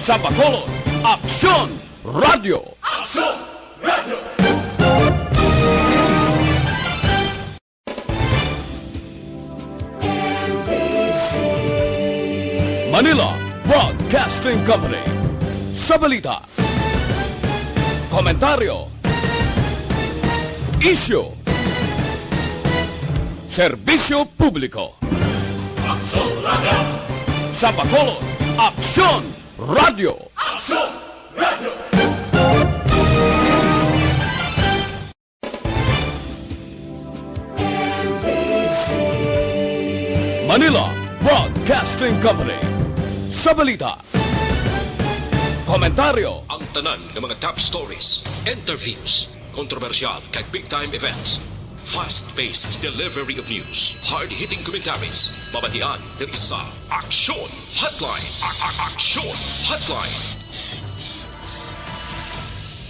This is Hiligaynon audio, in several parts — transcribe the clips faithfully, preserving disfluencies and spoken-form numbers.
Sa Bacolod, Aksyon Radyo. Aksyon Radyo. Manila Broadcasting Company. Sa balita, komentaryo, isyu, serbisyo publiko. Aksyon Radyo. Sa Bacolod, Aksyon Radyo. Aksyon Radyo. Manila Broadcasting Company. Sa balita, komentaryo, ang tanan nga mga top stories, interviews, kontrobersyal kag big time events. Fast-paced delivery of news, hard-hitting commentaries, mabatian diri sa Aksyon Hotline. A- a- Aksyon Hotline.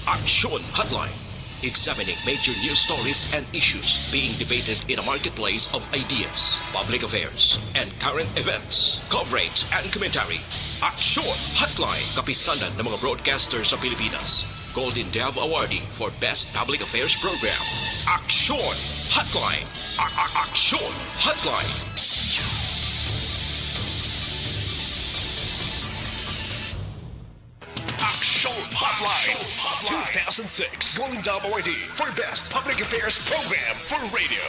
Aksyon Hotline. Examining major news stories and issues being debated in a marketplace of ideas, public affairs, and current events. Coverage and commentary. Aksyon Hotline. Kapisanan ng mga broadcaster sa Pilipinas. Golden Dove Awardee for Best Public Affairs Program. Aksyon Hotline. A- a- Aksyon Hotline. Aksyon Hotline two thousand six Golden Dove Awardee for Best Public Affairs Program for Radio.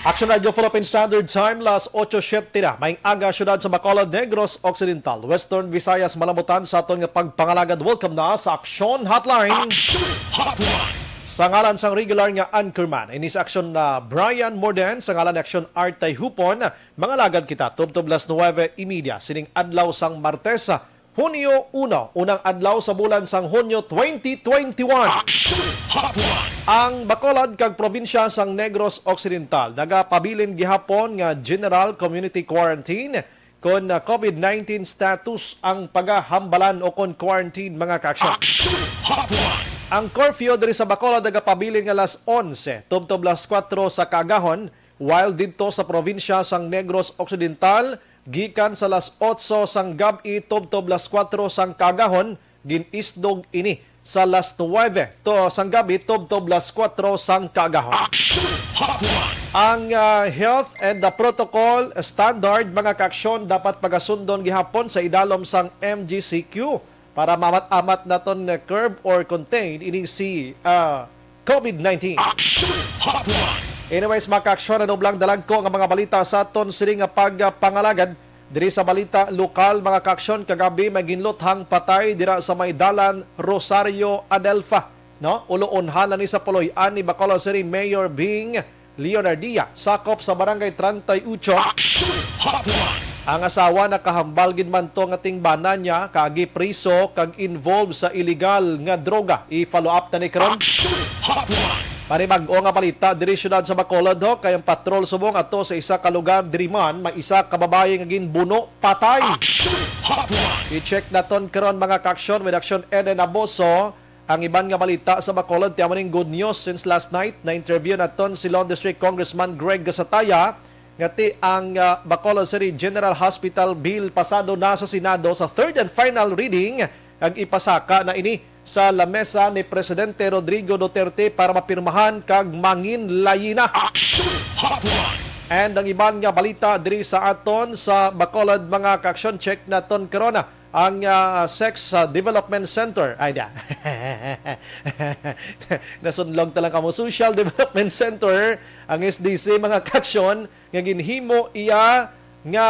Aksyon Radyo Philippine Standard Time, las otso siete na. Maayong aga, siyudad sa Bacolod, Negros Occidental, Western Visayas, Malamutan, sa aton nga pagpangalagad. Welcome na sa Aksyon Hotline. Aksyon Hotline. Sa ngalan sang regular nga anchorman, ini sa Aksyon na Brian Morden, sa ngalan ni Aksyon Artay Hupon, mangalagad kita tubtob las nuwebe y media sining adlaw sang Martes, Hunyo uno, unang adlaw sa bulan sang Hunyo twenty twenty-one. Action Hotline. Ang Bacolod kag probinsya sang Negros Occidental nagapabilin gihapon nga general community quarantine kon, ah, covid nineteen status ang pagahambalan o kon quarantine, mga kaaksyon. Action Hotline. Ang curfew diri sa Bacolod nagapabilin nga las onse tubtob las kuwatro sa kaagahon, while didto sa probinsya sang Negros Occidental, gikan sa las otso sang gab-i tubtob las kuwatro sang kaagahon, gin-isdog ini sa las nuwebe to sang gab-i tubtob las kuwatro sang kaagahon. Action Hotline. Ang, ah, health and the protocol standard, mga kaaksyon, dapat pagasundon gihapon sa idalom sang M G C Q para maamat-amat naton nga curb or contain ining si, ah, covid nineteen. Action Hotline. Anyways, mga kaaksyon, ano bala ang dalagko nga mga balita sa aton sini nga pagpangalagad? Diri sa balita lokal, mga kaaksyon, kagabi may ginluthang patay dira sa may dalan Rosario Adelfa, no? Uloonhan na ni sa puloy-an ni Bacolod City Mayor Bing Leonardia, sakop sa Barangay treinta y ocho. Action Hotline. Ang asawa nakahambal gid man to nga tingbana niya kag gipriso kag involved sa iligal nga droga. I-follow up ta ni karon. Action Hotline. Panibag-o nga balita diri siyudad sa Bacolod, ho, kay ang patrol subong ato sa isa ka lugar diri man may isa ka babayi nga ginbuno patay. Action Hotline. I-check naton karon, mga kaaksyon, with Action Eden Aboso. Ang iban nga balita sa Bacolod, ti amo ning good news since last night. Na-interview naton si Lone District Congressman Greg Gasataya, nga ti ang, ah, Bacolod City General Hospital Bill pasado na sa Senado sa third and final reading, kag ipasaka na ini sa lamesa ni Presidente Rodrigo Duterte para mapirmahan kag manginlayina. Action Hotline. And ang iban nga balita diri sa aton sa Bacolod, mga kaaksyon, check naton karon ang, ah, Sex, ah, Development Center. Ay, da. Nasunlog ta lang kamo. Social Development Center, ang S D C, mga kaaksyon, nga ginhimo iya nga,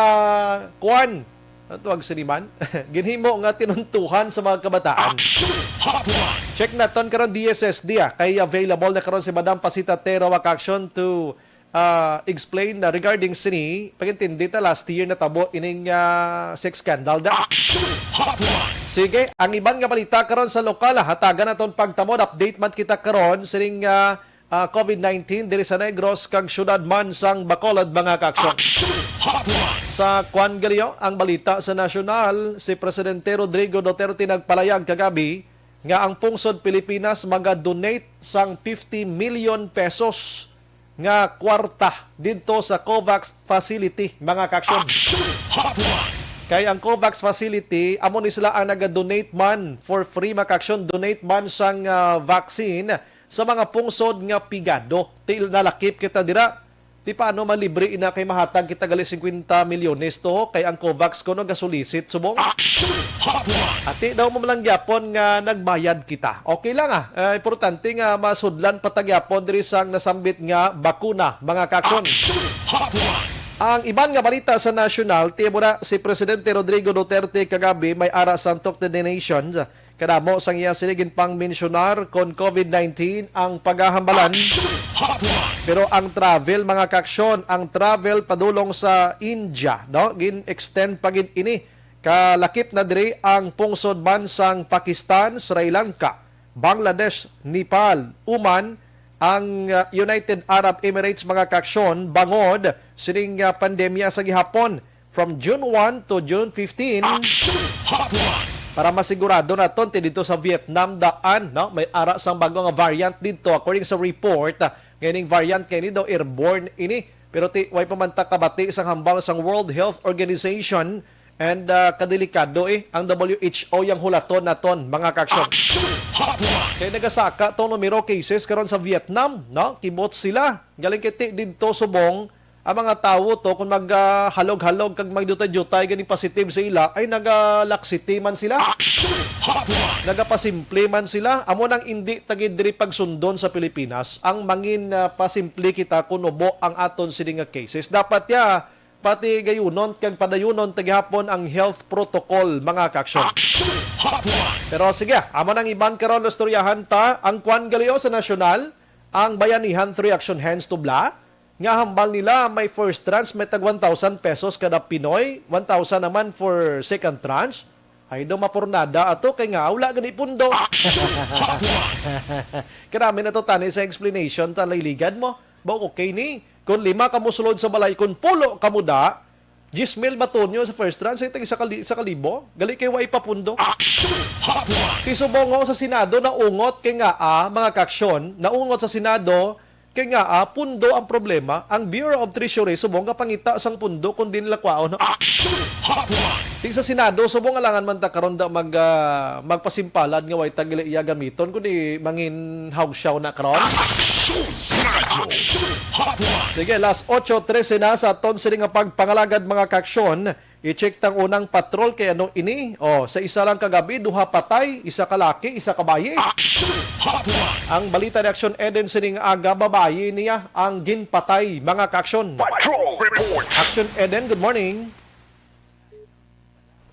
kuan, ano tawag sini man? Ginhimo nga tinuntuhan sa mga kabataan. Action Hotline. Check naton karon, D S S D, ah, kay available na karon si Madam Pasita Tero, mga kaaksyon, to, ah, explain na regarding sini. Pag-intindi ta, last year natabo ining, ah, sex scandal da. Action Hotline. Sige, ang iban nga balita karon sa lokal, ah, hatagan naton pagtamod, update man kita karon sining, ah, ah, covid nineteen diri sa Negros kag siyudad man sang Bacolod, mga kaaksyon. Action Hotline. Sa kwan galiyo, ang balita sa nasyonal, si Presidente Rodrigo Duterte nagpalayag kagabi nga ang pungsod Pilipinas maga-donate sang fifty million pesos nga kwarta didto sa COVAX facility, mga kaaksyon. Action Hotline. Kay ang COVAX facility, amo ni sila ang naga-donate man for free, mga kaaksyon, donate man sang, ah, vaccine sa mga pungsod nga pigado. Ti nalakip kita dira. Ti paano malibre ina kay mahatag kita gali singkwenta milyones to, kay ang COVAX kuno gasulisit subong? Action Hotline! Ati daw mo lang gyapon nga nagbayad kita. Okay lang, ah. Ah, importante nga masudlan pa ta gyapon diri sang nasambit nga bakuna, mga kaaksyon. Action Hotline! Ang iban nga balita sa nasyonal, tiyabo na si Presidente Rodrigo Duterte kagabi may ara sang Talk to the Nation. Kadamo sang iya sini ginpangmensyonar kon COVID nineteen ang pagahambalan. Action Hotline! Pero ang travel, mga kaaksyon, ang travel padulong sa India, no? Gin-extend pa gid ini. Kalakip na diri ang pungsod man sang Pakistan, Sri Lanka, Bangladesh, Nepal, Oman, ang, uh, United Arab Emirates, mga kaaksyon, bangod sining, uh, pandemya sa gihapon from June one to June fifteen. Action Hotline! Para masigurado naton, ti dito sa Vietnam daan, no? May ara sang bago nga variant dito. According sa report, uh, nga ining variant kay ni daw airborne ini. Pero ti, way pa man ta kabati sang hambal sang World Health Organization and, uh, kadelikado, eh, ang W H O yang hulaton naton, mga kaaksyon. Action Hotline! Kay nagasaka tong numero cases karon sa Vietnam, no? Kibot sila. Galing kay ti didto subong ang mga tawo to kung mag, ah, halog-halog kag magdiutay-diutay ganing positive sa ila, ay nagalaksiti man sila. Action Hotline! Nagapasimple man sila. Amo nang indi ta gid diri pagsundon sa Pilipinas. Ang mangin, ah, pasimple kita kung ubo ang aton sini nga cases. Dapat ya, pati gayunon kag padayunon ta gihapon ang health protocol, mga kaaksyon. Action Hotline! Pero sige, amo nang iban karon, istoryahan ta ang kwan gali sa nasyonal, ang Bayanihan Three Action Hands Tubla, nga hambal nila may first tranche may tag one thousand pesos kada Pinoy, one thousand naman for second tranche. Ay daw mapurnada ato kay nga wala gani pundo. Action Hotline! Karami na to tani sa explanation ta, Liligad mo. Ba okay ni? Kung lima kamo sulod sa balay, kung pulo kamo da, diyes mil baton nyo sa first tranche, ay tag isa ka li-, isa ka libo. Gali kay wa ipapundo. Action Hotline! Ti subong nga sa Senado naungot kay nga, ah, mga kaaksyon, naungot sa Senado kay nga, ah, pundo ang problema. Ang Bureau of Treasury subong nga pangita sang pundo kung di nila kwaon. Action Hotline! Ti sa Senado subong alangan man ta karon da mag, ah, magpasimpalad nga way tag ila iya gamiton kundi mangin hawsyaw na karon. Action Radyo! Action Hotline! Sige, las otso trese na sa aton sini nga pagpangalagad, mga kaaksyon. I-check tang unang patrol kay ano ini. Oh, sa isa lang kagabi, duha patay, isa ka laki, isa ka bayi. Action Hotline! Ang balita ni Action Eden sining aga, babayi niya ang ginpatay, mga kaaksyon. Patrol Report! Action Eden, good morning.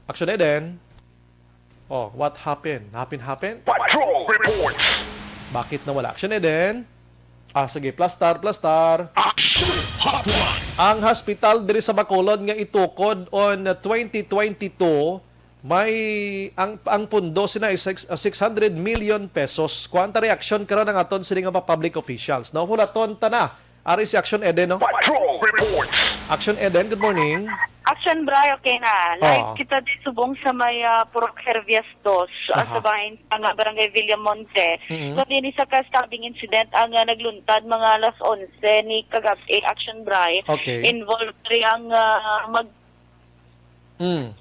Action Eden. Oh, what happened? Happen, happen? Patrol Report! Bakit nawala? Action Eden. Ah, sige, plastar, plastar. Action Hotline! Ang hospital diri sa Bacolod nga itukod on twenty twenty-two, may ang, ang pundo sina is six, ah, six hundred million pesos. Kuan ta reaksyon karon ang aton sini nga mga public officials, no? Hulaton ta na. Ari si Action Eden, no? Patrol Report! Action Eden, good morning. Action Bri, okay na. Live Aha. kita di subong sa may, ah, Purok Hervias dos, ah, Aha. sa bahin, ah, nga Barangay Villamonte. Mm-hmm. So, dini sa ka-stabbing incident ang, ah, nagluntad mga alas onse ni kagab-i, Action Bri. Okay. Involved ri ang, ah, mag- Mm.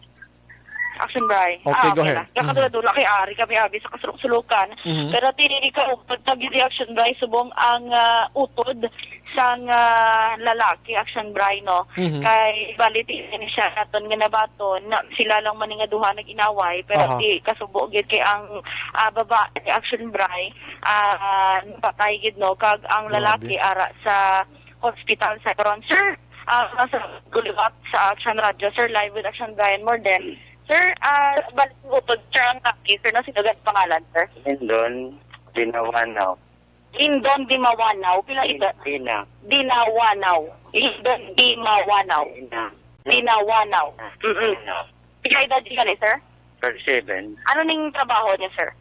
Action Bri. Okay, Ah, go okay ahead. na. Mm-hmm. Kakadula-dula kay ari kami abi sa kasulok-sulukan. Mm-hmm. Pero tini ka upod sa gidi Action Bri subong ang, ah, utod sang, ah, lalaki, Action Bri, no? Mhm. Kay bali, ti ini siya naton nga nabaton na sila lang man nga duha nag-inaway, pero Aha. ti kasubo gid kay ang, ah, babae, Action Bri, ah, napatay gid, no? Kag ang Grabe. lalaki ara sa hospital sa karon. Sir, ah, nasa Guliwat sa Action Radio, sir, live with Action Brian Morden. Sir, ah, bali, utod, sir, ang laki, sir, na sinugat pangalan, sir? Lindon, Dinawanaw. Lindon Dimawanaw. Pila edad? Dina. Dinawanaw. Lindon Dimawanaw. Dina. Dinawanaw. Mm-mm. Dina. Pila edad niya ni, sir? Thirty-seven. Ano ning trabaho niya, sir?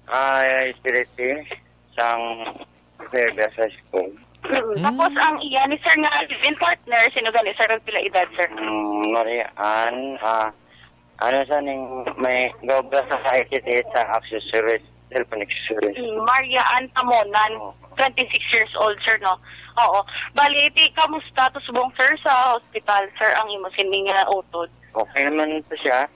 Ay, security sang Fairbanks High School. Mm. Tapos ang iya ni, sir, nga live-in partner, sino gani, sir? Pila edad, sir? Mm, Maria Ann, ah, Ano sa ning may gaobra sa I C T sa accessories, cellphone accessories? Mm, Maria Ann Tamonan, Oo. twenty-six years old, sir, no? Oo. Bali, ti, kamusta to subong, sir, sa hospital, sir, ang imo sining, ah, utod? Okay naman to siya.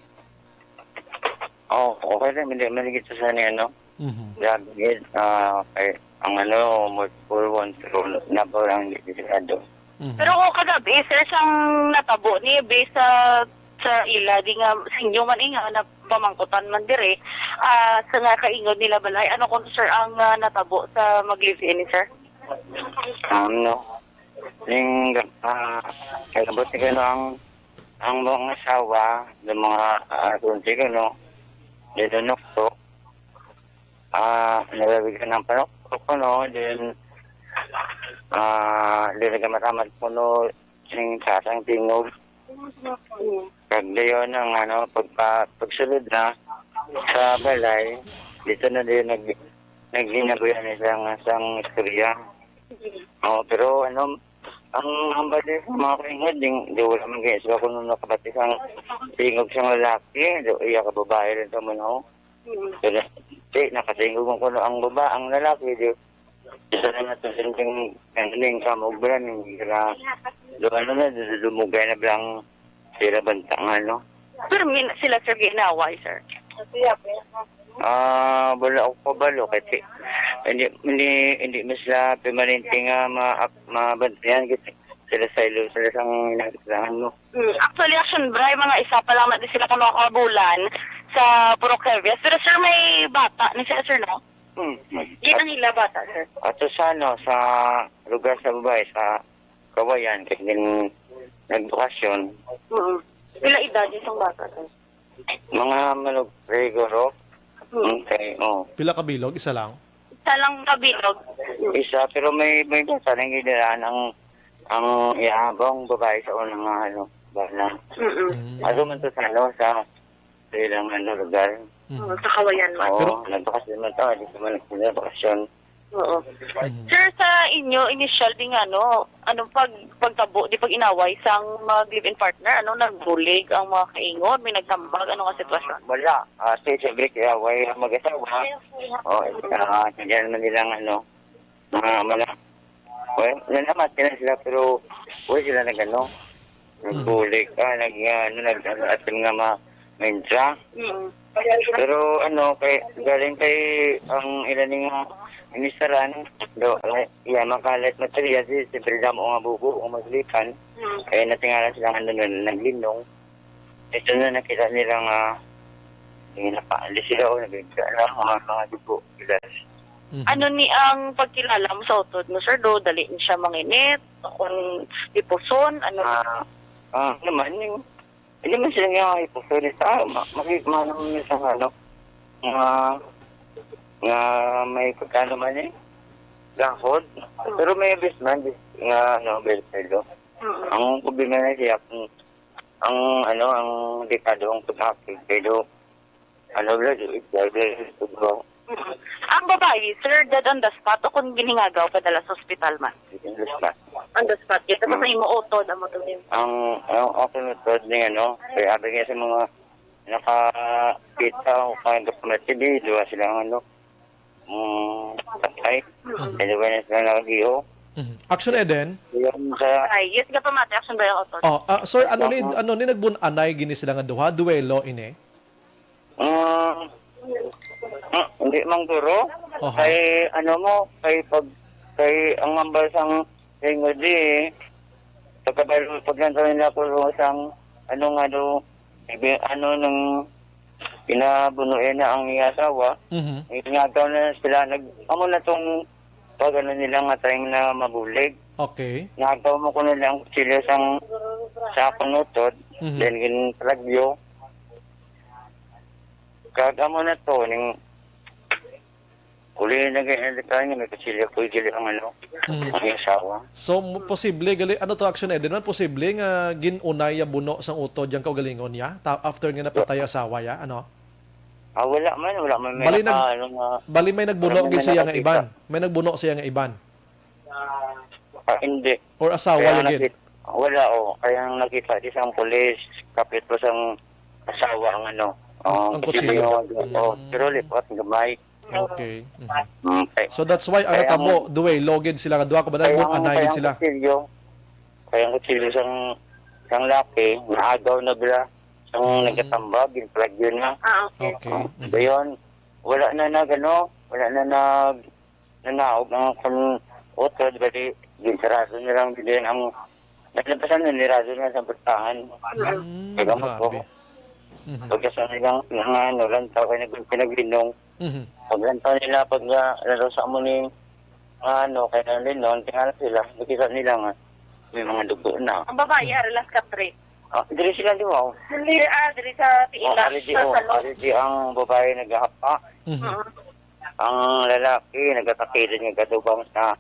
Oh, okay lang, hindi man kita sa ni ano. Mhm. Grabe gid, ah, kay ang ano, multiple wounds, pero nabo lang, hindi delikado. Mhm. Pero kung kagabi, sir, siyang natabo ni, based sa, sa ila, di nga, sa inyo man, eh, nga, na pamangkutan man dire, ah, sa nga kaingod nila balay, ano kung, sir, ang, ah, natabo sa mag-live-in, sir? Um, no. Ning, ah, kalabot ni kano ang, ang mga asawa, ng mga, ah, kunti ko, no? Dito nukto, ah, nalabigan ng panuktok ko, no? Then, ah, then nagkamatamat ko, no? Sing sa sang tingog. Kag dayon ang, ano, pagpa-, pagsulod na sa balay, dito na din nag-, naghinabuyan na siya nga sang istorya. Oo, pero, ano, ang hambal din sa mga kaingod, ding, di wala man gani sila kung nakabati sang tingog sang lalaki, do, iya ka babae rin sa muna, oh. Mm. Pero, di, nakatingog man kuno ang baba, ang lalaki, di, isa na nato sing, ang ning kamog bala, ning gira, do, ano na, do, do, dumugay na bala ang sila banta nga, no? Pero min-, sila, sir, ginaway, sir? Ah, wala ako kabalo, kasi hindi, hindi, hindi mo sila permanente nga ma-, mabantayan, kasi sila sa ilo, sila sang nagkailangan, no? Mm, actually, Action Bray, mga isa pa lang na di sila kuno kabulan sa Purok Hevias. Pero, sir, may bata ni sila, sir, no? Hmm. Di ang ila bata, sir. Ato sa, ano, sa lugar sa babae, sa Kawayan, kay din nagbakasyon. Mm. Pila edad itong bata, sir? Mga manugre, siguro. Mm. Okay, oh. Pila ka bilog? Isa lang? Isa lang ka bilog. Isa, pero may, may bata nang gidala ang, ang ihabang babae sa unang nga, ano, bana. Mm-mm. Mm. Ado man to sa, ano, sa, sa ilang, ano, lugar. Mm. Oo, sa Kawayan man. Oo, pero nagbakasyon man to, di naman nagbakasyon. Oo. Mhm. Sir, sa inyo, initial di nga, ano, ano, pag, pagtabo, di pag-inaway sang mag-live-in partner, ano, nagbulig ang mga kaingod, may nagtambag, ano nga sitwasyon? Wala. Ah, si, siyempre, kaya away ang mag-asawa. Oh, ah, kaya naman nilang, ano, mga, mga, well, nalamat sila sila, pero, well, sila nag-, ano, Mhm. nagbulig, ah, nag-, ah, ano, nag-, ano, atin nga ma-, mentra. Mm. Pero, ano, kay, galing kay ang ila ni nga ministaran, do, eh, iya, makalat material, di, siyempre, damo nga bubo, o maslikan. Mm. Kaya natingala sila nga, ano, na, naglinong. Ito na nakita nila nga, eh, napaalis sila, o nabigla na, mga, mga dugo, sila. Mhm. Ano ni ang pagkilala mo sa utod mo, sir? Do, dali ni siya manginit? Kung hipuson, ano? Ah, ah, naman, yung, hindi man sila nga hipuson, eh. Ah, ma-, maki-, maano mo sa, ano, nga, nga may pagkano man, eh, gahod. Hmm. Pero may best man, best nga, ano, best fellow. Mm. Ang problema na siya, kung ang, ano, ang delikado ang pag-akit, pero, ano, wala, di, wala, di, wala. Mm. Ang babayi, sir, dead on the spot o kung ginhingagaw padala sa ospital man? Dead on the spot. On the spot, yes. Tapos Mm. ang imo utod, amo to din. Ang, ang ako utod ni, ano, kaya abi niya sa mga nakakita o kaya dokumento, di, duha sila ang, ano, mm, patay. Mm. Kaya ba na sila nakagiho? Mhm. Action Eden? Yung sa Ay, yes, gapamati, Action Bray ang utod. Oh, ah, sir, ano ni, Yung ano ni nagbun-anay gini sila nga duha? Duwelo ini? Mm, mm, hindi man guro. Oho. Kay ano mo, kay pag, kay ang hambal sang tingog di, pagkabalo, paglantaw nila ko sang ano nga do, ibi-, ano nang pinabunuin na ang iya asawa, Mhm. ngagaw na sila, nag-, amo na tong pag ano nila nga time na mabulig. Okay. Ngagaw mo ko nila ang kutsilyo sang, sa akong utod, Mhm. then ginragyo. Kag amo na to, ning uli na gani, may kutsilyo ko, gili ang ano, Mm. ang asawa. So, mo-, posible, gali, ano to, Action Eden man, posible nga gin-unay ya buno sang utod yang kaugalingon niya, ta-, after nga napatay asawa ya, ano? Ah, wala man, wala man may Bali naka-, nag-, ano nga, bali may nagbuno wala man gid may siya nga nakakita. Iban. May nagbuno siya nga iban. Ah, hindi. Or asawa Kaya ya gid? nakit-, wala, oh. Kaya ang nakita, di sang pulis, kapit pa sang asawa ang ano, ang Ang kutsilyo. kutsilyo. Oh, Mm. pero lipat, gamay. Okay. Mhm. Mm, kay-, So that's why ang kaya natabo, ang, duwelo gid sila nga duha, kung kaya ang, nagbuan-anay kaya gid ang sila. kutsilyo, kaya ang kutsilyo sang, sang laki, naagaw na bala. Ang Mm. nagkatambag, ginplagyo na. Ah, okay. Okay. Mhm. Dayon, wala na nag-, ano, wala na nag-, nanaog ang akon utod, bali, ginsarado na lang din ang, naglabasan na, nirado na sa putahan. Mm. Mm, Kaya mo po, grabe. Mhm. pagkasa nilang, nga, ano, lantaw, kay nag-, pinaglinong. Mhm. Paglantaw nila, pag, ah, lalo sa amo ni, ah, ano, kay nalinong, tingala sila, nakita nila nga, may mga dugo na. Ang babae, Mm. ari lang sa katre. Ah, diri sila duha, oh. Diri, ah, diri sa Oh, tiilas, ari di, sa oh, salon. Ari di ang babae nagahapa. Mhm. Mm. Ang lalaki nagkakapilid nga gadubang sa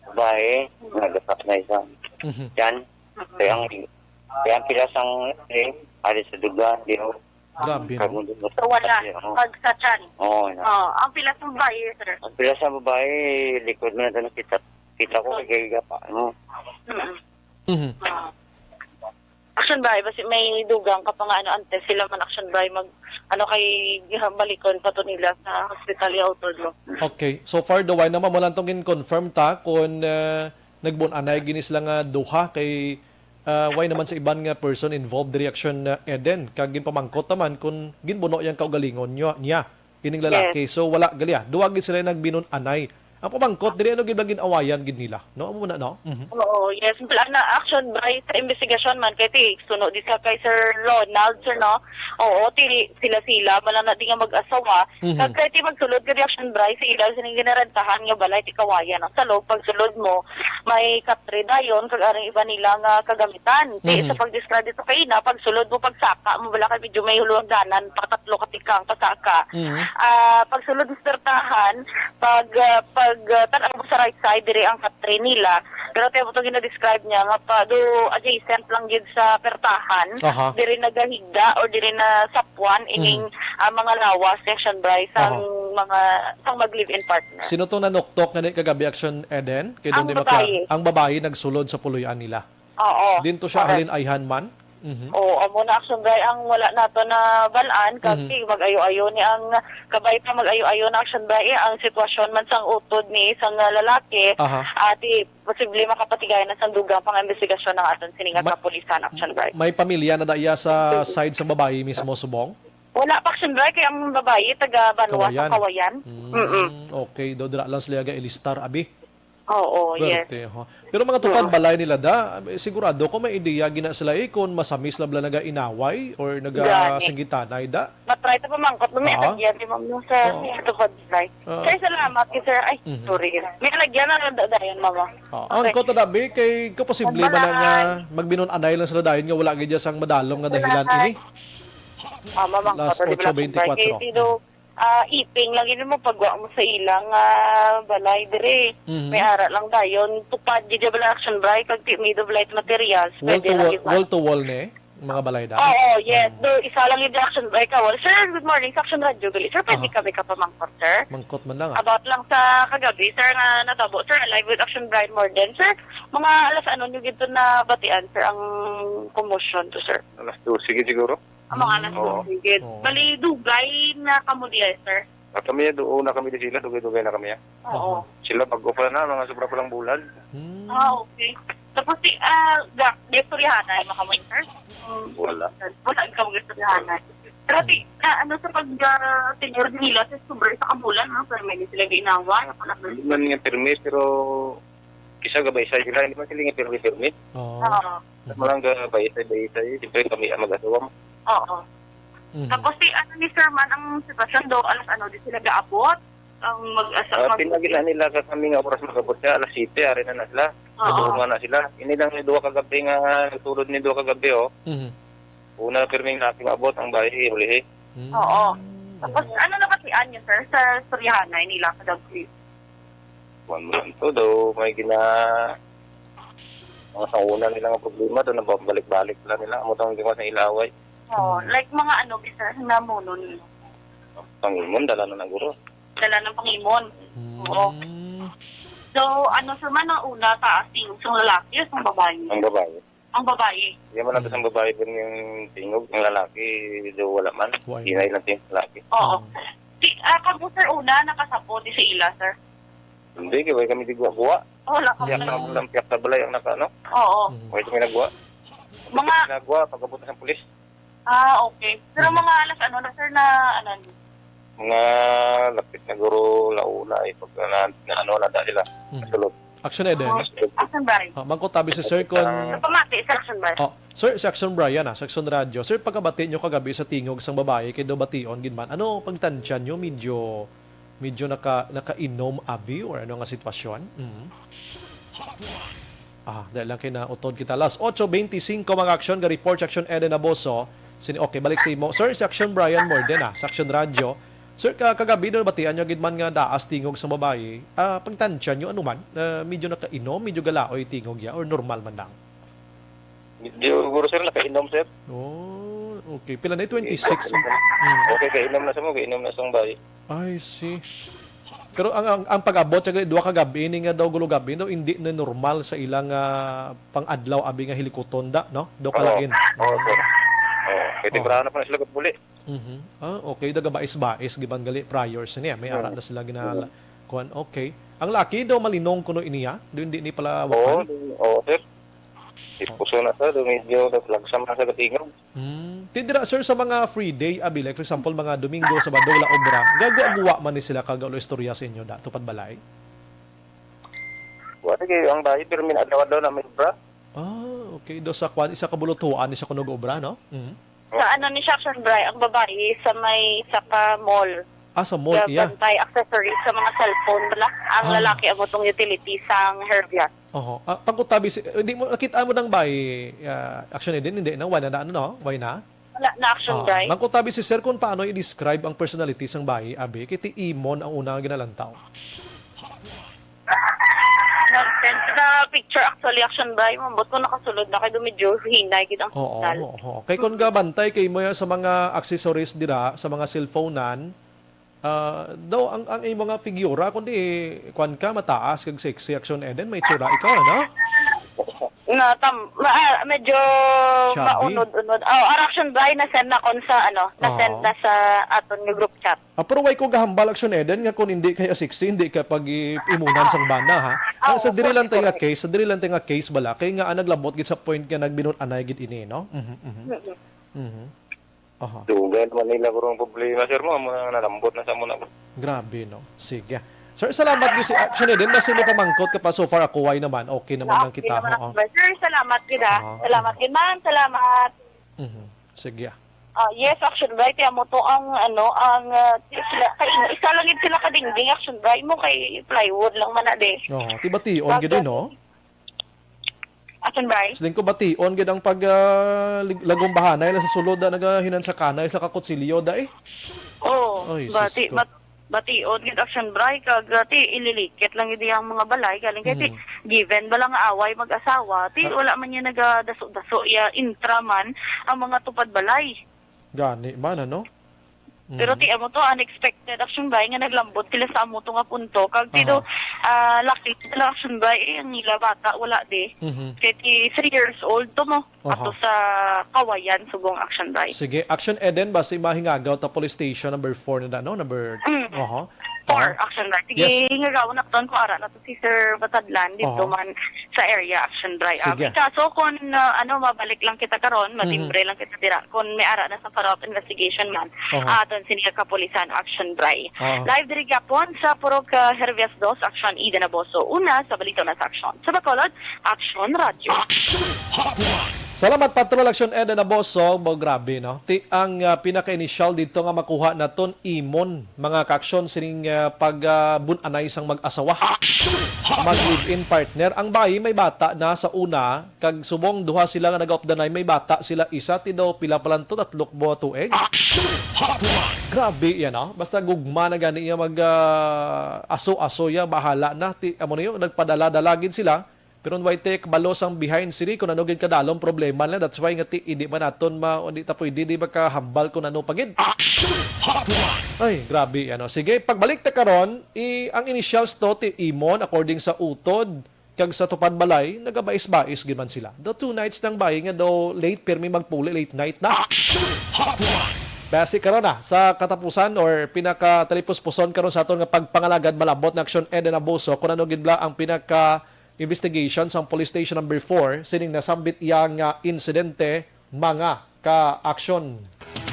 babae, Mm. nagkakap na isa. Mhm. Yan. Mm. Kaya ang, kaya ang pilas ang, eh, ari sa duga, di, oh. Grabe, no? Kagundong So, wala. Pati, oh. Pag sa tiyan. Oo, na. Oh, ang pilas ng babae, sir. Ang pilas ng babae, likod mo na ito nakita. Kita ko, kay gapa, ano. Mm. Mhm. Ah. Action by, basi may dugang ka pa nga, ano, antes sila man action by mag, ano, kay balikon pa to nila sa hospital yung auto, no? Okay. So far, Duway, naman mo lang itong in-confirm ta kung, ah, nagbun-anay gini sila nga duha kay, ah, why naman sa iban nga person involved diri action, ah, Eden? Kag ginpamangkot naman kung ginbuno yang kaugalingon nyo, niya, ining lalaki. Yes. So, wala, gali, ah. Duwa gid sila nagbinun-anay. Ang pamangkot, diri ano gid ba gin-awayan gid nila? No? Amo na, no? Mhm. Oo, yes. Wala na action by sa investigasyon man. Kay ti, suno di sa kay Sir Ronald, sir, no? Oo, ti, sila-sila, man lang na di nga mag-asawa. Mhm. Kag kay ti magsulod ka di action by sa ilaw, sining ginarentahan nga balay ti kawayan. Ang salog, pagsulod mo, may katre dayon, kag aring iba nila nga kagamitan. Ti, Mhm. sa pag-describe dito kay ina, pagsulod mo, pagsaka mo, wala kay medyo may hulungdanan, pakatlo ka tikang, pasaka. Mhm. Ah, pagsulod sa pertahan, pag, ah, pag, ah, tan-aw mo sa right side, diri ang katre nila. Pero tiyan mo itong gina-describe niya, nga pa, do adjacent lang gid sa pertahan, Aha. diri nagahigda or diri na sapwan ining, Mhm. ah, mga lawas, section by, sang Aha. mga, sang mag-live-in partner. Sino tong nanuktok nga ni kagabi, Action Eden? Kay Ang doon di makla-, babae. Ang babae nagsulod sa puloy-an nila. Oo. Dinto siya Correct. halin ayhan man? Mhm. Oo, amo na action by ang wala nato na balaan, kag Mhm. ti mag-ayo-ayo ni ang kabay pa mag-ayo-ayo na action by, eh, ang sitwasyon man sang utod ni isang, ah, lalaki, Aha. ah, ti posible makapatigay na sang dugang pang investigasyon ng aton sining May, kapulisan action by. may pamilya na da iya sa Mhm. side sa babae mismo, subong? Wala pa action by, kay ang babae taga Banwa sa Kawayan. Kawayan. Mm, Mm-mm. okay. Do, dira lang sila ga-ilistar, abi. Oo, yes. Pwerte, ho. Pero mga tupad Oo. balay nila da, eh, sigurado ko may ideya gina sila, eh, kung masamis lang bala naga-inaway or Gani. nagasinggitanay da. Matry ta pamangkot, may Ah? tagyan, di, ma'am, no, sa Oo. tupad balay. Oo. Sir, salamat, sir. Ay, Mhm. sorry. May alagyan na lang da-, dayon, mama. Oo. Okay. Ang kota dabi, kay kaposible man na nga Bye-bye. magbinun-anay lang sila dayon nga wala gid sang madalom nga dahilan Bye-bye. ini. Ah, mama, Las kota di ba lang otso beintikwatro. Kay sino, ah, iping lang yun mo pagwa mo sa ilang, ah, balay diri. Mhm. May ara lang dayon. Tupad, di ba lang action by, kag ti-, made of light materials. Wall Pwede to lang wall, iba. Wall to wall ni? Mga balay da? Oo, yes. Mm. Do, isa lang yung action by ka. Well, sir, good morning. Sa Action Radio, gali. Sir, pwede Aha. kami kapamangkot, sir? Mangkot man lang, ah. About lang sa kagabi, sir, nga natabo, sir, live with Action Brian Morden. Sir, mga alas ano nyo gito na batian, sir, ang commotion to, sir? Alas dose gid siguro. Ang mga alas Oo. dose gid. Oo. Bali, dugay na kamo diay, sir? Ah, kami, duo na kami di sila, dugay-dugay na kami, ah. Oo. Aha. Sila, bag-o pa na, mga sobra pa lang bulan. Hmm. Ah, okay. Tapos, si, ah, ga-, gaistoryahanay mo kamo, sir? Mm. Wala. Wala ka gaistoryahanay. Pero, ti-, Hmm. ah, ano sa pag, ah, tenure nila sa sobra sa kabulan, no? Pero may di sila ginawa, wala pa. Hindi man nga permit, pero kisa gabay sa sila, hindi man sila nga permit, permit. Oo. Oo. Mas malang gabay sa, gabay sa, siyempre kami ang mag-asawa mo. Oo. Mhm. Tapos si, ano ni sir man, ang sitwasyon do, alas ano, di sila gaabot? Ang mag-asa-, Ah, mag- pinagila nila ka kami nga oras mag-abot siya, alas siyete, ari na na sila. Oo. Nagdungan na sila. Ini lang ni duha ka gabi nga, nagsulod ni duha ka gabi, oh. Mhm. Una, pirming na abot ang bayi, ulihi. Hmm. Oo. Tapos, ano na ba si Anya, sir, sa istoryahanay nila sa Dog Cliff? Kuwan mo lang to, daw may gina-, mga sa una nila nga problema, daw nababalik-balik lang nila. Amo tong ginawa sa ilaway. Oo, Hmm. like mga ano, sir, namuno nila? Pangimon, dala na ng guro. Dala ng pangimon. Hmm. Oo. So, ano, sir, man, ang una, taas, yung, yung lalaki, yung babae? Ang babae. Ang babae. Yan man ang Mm. isang babae din yung tingog. Ang lalaki, do wala man. Why? Hinay lang yung lalaki. Oo. Mm. Di, ah, kamo, sir, una, nakasapo di sa ila, sir? Hindi, kaya kami di guwa-guwa. Oh, wala kami. Piyak na lang, piyak sa balay ang naka, ano? Oo. Mm. Wala kami nagwa. Mga Nagwa, pag-abot na sa pulis. Ah, okay. Pero Mhm. mga alas ano na, sir, na ano? Mga lapit na guro launa eh, pag na, na ano na da sila. Mhm. Sulod. Action Eden. Oh, Action Brian. Ah, mangkutabi si sir kon Ang Pamati sa Action Brian. Oh, sir, si Action Brian, ah, sa Action Radio. Sir, pagkabati nyo kagabi sa tingog sang babayi kay daw bation gid man. Ano pagtansya nyo? Medyo, medyo naka, nakainom abi or ano nga sitwasyon? Mhm. Ah, dahil lang kay nautod kita. Alas otso bente singko, mga action, ga-report si Action Eden Aboso. Sini, okay, balik sa imo. Sir, si Action Brian Morden, ah, sa Action Radio. Sir, ka, kagabi daw batian nyo gid man nga daas tingog sa babayi. Ah, pagtansya nyo, ano man? Ah, medyo nakainom, medyo galaoy tingog ya, or normal man lang? Medyo, siguro, sir, nakainom, sir. Oh, okay. Pila na, twenty-six? Mm. Okay, kainom na sa mo, kainom na sa bayi. I see. Pero ang, ang, ang pag-abot sa gali, duha ka gabi ni nga daw gulo gabi, no, hindi na normal sa ilang, ah, pang-adlaw abi nga hilikuton da, no? Daw Oo. Kalain. Oo, sir. Oo. Kay Oo. Timbrahan na pa na sila gabuli. Mhm. Ah, okay. Daga bais-bais, giban gali prior sa niya. May ara Mm. na sila ginala-, Mm. kuwan. Okay. Ang laki daw malinong kuno iniya? Do hindi ni pala Oo, wakal? Oo, sir. Diskusyon na, sir. Do medyo naglagsam na sa gatingog. Hmm. Ti dira, sir, sa mga free day, abi, like, for example, mga Domingo, Sabado, wala obra, gagwa-gwa man ni sila kag wala istorya sa inyo, da, tupad balay? Wala, kay ang bayi, pero min adlaw-adlaw na may obra. Ah, okay. Do sa kwan, isa ka bulutuan, isa kuno obra, no? Mhm. Sa ano ni siya, Action Bri, ang babayi sa may isa ka mall. Ah, sa mall, iya. Gabantay accessories sa mga cellphone, bala. Ang Ah. lalaki, amo tong utility sang Hervia. Oho. Ah, pangkutabi si, hindi mo, nakita mo nang bayi, ah, Action Eden, hindi na, wala na, ano, no? Why na? Wala na, Action Ah, Bri. Mangkutabi si sir kung paano i-describe ang personality sang bayi, abi, kay ti Imon ang una nga ginalantaw. Nag-send sa picture, actually, Action Bri, mambot ko nakasulod na kay do medyo hinay gid ang Oo, signal. Oo. Kay kung gabantay kay mo sa mga accessories dira, sa mga cellphone-an, ah, daw ang, ang imo nga figura, kundi kwan ka, mataas kag sexy, Action Eden, may tsura ikaw, ano? Na tam-, ma-, ah, medyo Chubby? Maunod-unod. Oh, ang Action Bri na-send na kon sa, ano, na-send Oo. Na sa aton nga group chat. Ah, pero why ko gahambal, Action Eden, nga kung hindi kay sexy, hindi ka pag-imunan sang bana, ha? Ah, Sa diri lang tayo nga case, sa diri lang tayo nga case bala, kay nga, ah, naglabot gid sa point nga nagbinun-anay gid ini, no? Mhm, mhm. Mm-mm. Mhm. Aha. Dugay naman nila guro ang problema, sir, mo, amo na nalambot na sa amo na. Grabe, no? Sige. Sir, salamat gid si Action Eden. Basta may pamangkot ka pa, so far ako, why naman? Okay naman lang Okay kita, naman oo. Ako, sir. Salamat gid, ah. Aha. Salamat gid, ma'am. Salamat. Mhm. Sige. Ah, yes, Action Bri, ti amo to ang, ano, ang, ah, ti sila, kay, isa lang gid sila kadingding, Action Bri, mo kay plywood lang man na, de. Oo, ti bation gid, no? Action Bri? Siling ko, bation gid ang pag, ah, lig-, lagumbahanay lang sa sulod, ah, nagahinansakanay sa kakutsilyo, da, eh. Oo, Ay, bati, sus ko. Bat-, bation gid, Action Bri, kag, ah, ti, ililikit lang gid ang mga balay, galing kay, ti, Mhm. Given bala nga away mag-asawa, ti, Ah. Wala man niya nagadaso-daso, ya, intra man ang mga tupad balay. Gani man, ano? Pero Mm. ti, amo to, unexpected, Action Bri, nga naglambot sila sa amo to nga punto. Kag ti do, Aha. Ah, lucky sila, Action Bri, eh, ang ila bata, wala di. Mhm. Kay ti three years old to mo, Aha. Ato sa Kawayan, subong, Action Bri. Sige, Action Eden, basi mahingagaw ta police station number four na, no? Number, Mm. Aha. Four, Aha. Action Bri. Sige, Yes. Hingagaw na ton ko ara na to si Sir Batadlan dito Aha. Man sa area, Action Bri. Ah, Sige. May kaso kung, ah, ano, mabalik lang kita karon, Mhm. Matimbre lang kita dira. Kung may ara na sa follow-up investigation man, Aha. Aton sini ka kapulisan, Action Bri. Aha. Live diri gyapon sa Purok, ah, Hervias dos, Action Eden Aboso. Una, sa balita na sa Action. Sa Bacolod, Action Radio. Action Hotline. Salamat, Patrol Action Eden Aboso. Bo, grabe, no? Ti ang, ah, pinaka-initial dito nga makuha naton, Imon, mga ka-action, sining, ah, pag, ah, bun-anay sang mag-asawa. Action Hotline. Mag-live-in partner. Ang bayi may bata na sa una, kag subong duha sila nga nagaupdanay, may bata sila, isa ti daw pila pa lang to, tatlo ka buwan tuig. Action Hotline. Grabe yan, ah. Basta gugma na gani iya mag, ah, aso-aso ya, bahala na. Ti, amo na yun, nagpadala-dala gid sila. Pero way ti kabalo sang behind sini kung ano gid kadalong problema nila. That's why nga ti, hindi man naton ma, hindi ta pwede di makahambal kung ano pa gid. Action Hotline. Ay, grabe, ano. Sige, pagbalik ta karon, i, ang initials to, ti Imon, according sa utod, kag sa Tupad Balay, nagabais-bais gid man sila. Do two nights nang bayi nga do late, pirmi magpuli, late night na. Action Hotline. Basi karon na, sa katapusan or pinakatalipuspuson karon sa aton nga pagpangalagad, malabot na Action Eden Abuso, kung ano gid bala ang pinaka-investigation sa police station number four, sining nasambit iya nga insidente, mga ka-aksyon.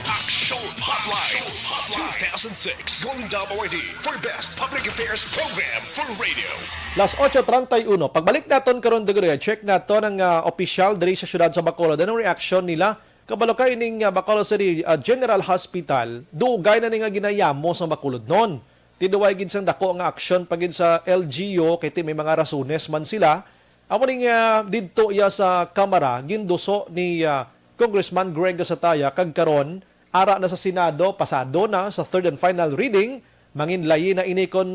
Action Hotline two thousand six Golden Dome Awardee for Best Public Affairs Program for Radio. Las ocho treinta y uno. Pagbalik naton karon, Dugay, check naton ang ah, opisyal diri sa siyudad sa Bacolod. Anong reaksyon nila? Kabalo ka ining ah, Bacolod City ah, General Hospital, dugay na ni nga ginayamo sa Bacolod noon. Tinuway gid sang dako nga aksyon pa gid sa L G U kay ti may mga rasones man sila. Amo ning ah, didto iya sa Kamara, ginduso ni ah, Congressman Greg Gasataya kag karon ara na sa Senado, pasado na sa third and final reading. Mangin layi na ini kon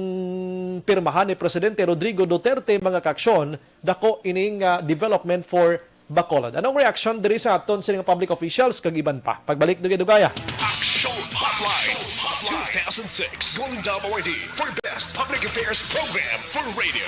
pirmahan ni Presidente Rodrigo Duterte, mga kaaksyon, dako ining ah, development for Bacolod. Anong reaksyon diri sa aton sining public officials kag iban pa? Pagbalik, Dugay-Dugaya. Action Hotline two thousand six Golden Dome Awardee for Best Public Affairs Program for Radio.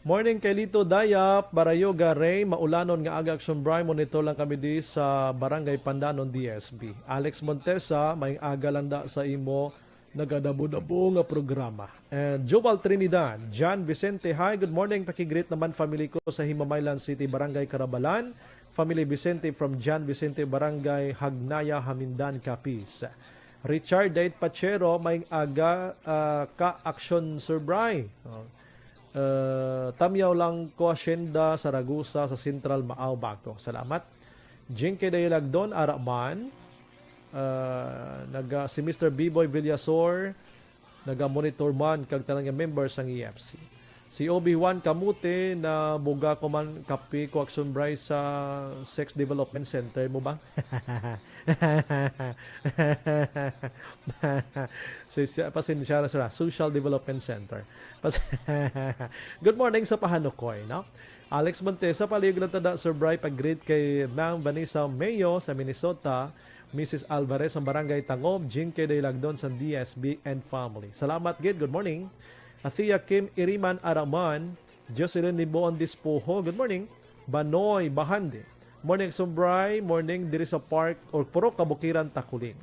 Morning kay Lito Dayap, Barayoga, Ray, maulanon nga aga, Action Bry, monitor lang kami di sa Barangay Pandanon, D S B. Alex Montesa, may aga lang da sa imo nagadabo-dabo nga programa. And Jubal Trinidad, John Vicente, hi, good morning, pakigreet naman family ko sa Himamaylan City, Barangay Carabalan. Family Vicente from John Vicente, Barangay Hagnaya, Hamindan, Capiz. Richard Date Pachero, may aga ah, ka-aksyon, Sir Bry. Oh. Ah, Tamyaw lang ko, Hacienda Saragusa sa Central Maao, Baco. Salamat. Jinky Dayalagdon, ara man. Ah, naga, si Mister Biboy Villasor, naga-monitor man kag tanan nga member sang E F C. Si Obi-Wan Kamute, na buga ko man kape ko, Action Bry, sa Sex Development Center mo ba? Si, si, pasensya na sila. Social Development Center. Pas- Good morning sa Pahanukoy, no? Alex Montesa, palihog lang tada, Sir Bry, pag-greet kay Ma'am Vanessa Mayo sa Minnesota, Missus Alvarez ang Barangay Tangob, Jinky Daylagdon sa D S B and family. Salamat gid. Good morning. Athea Kim Iriman Araman, Jocelyn Liboon Dispoho. Good morning. Banoy Bahandi. Morning, Sumbray. Morning diri sa park or Purok Kabukiran, Takuling.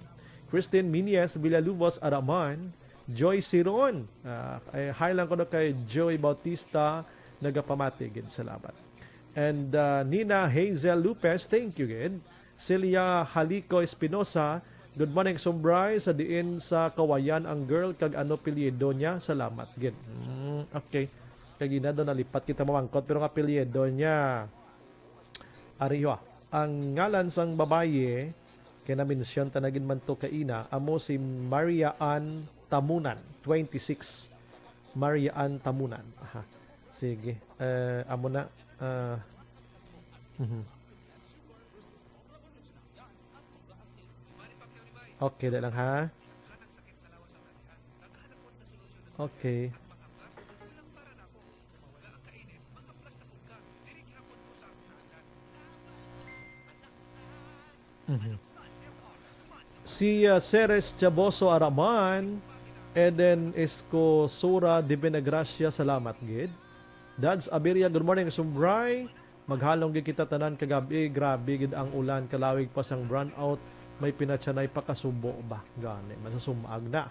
Christine Minyes Villalubos Araman. Joy Siron. Ah, eh, hi lang ko na kay Joy Bautista. Nagapamati gid. Salamat. And ah, Nina Hazel Lopez, thank you gid. Celia Halico Espinosa, good morning, Sumbray. Sa diin sa Kawayan ang girl, kag ano apelyido niya? Salamat gid. Mm, okay. Kag ina daw nalipat kita mamangkot, pero ang apelyido niya, ariho, ang ngalan sang babayi, kay na-mention ta na gid man to kaina, amo si Maria Ann Tamunan, twenty-six. Maria Ann Tamunan. Aha. Sige. Eh, amo na. Ah, mhm. Okay, dali lang ha. Okay. Mhm. Si ah, Ceres Chaboso Araman, Eden Escosura, Divina Gracia, salamat gid. Dads Abiria, good morning, Sumbray. Maghalong gid kita tanan kagabi, grabe gid ang ulan, kalawig pa sang brownout, may pinatyanay pa kasubo ba? Gani, masasumag na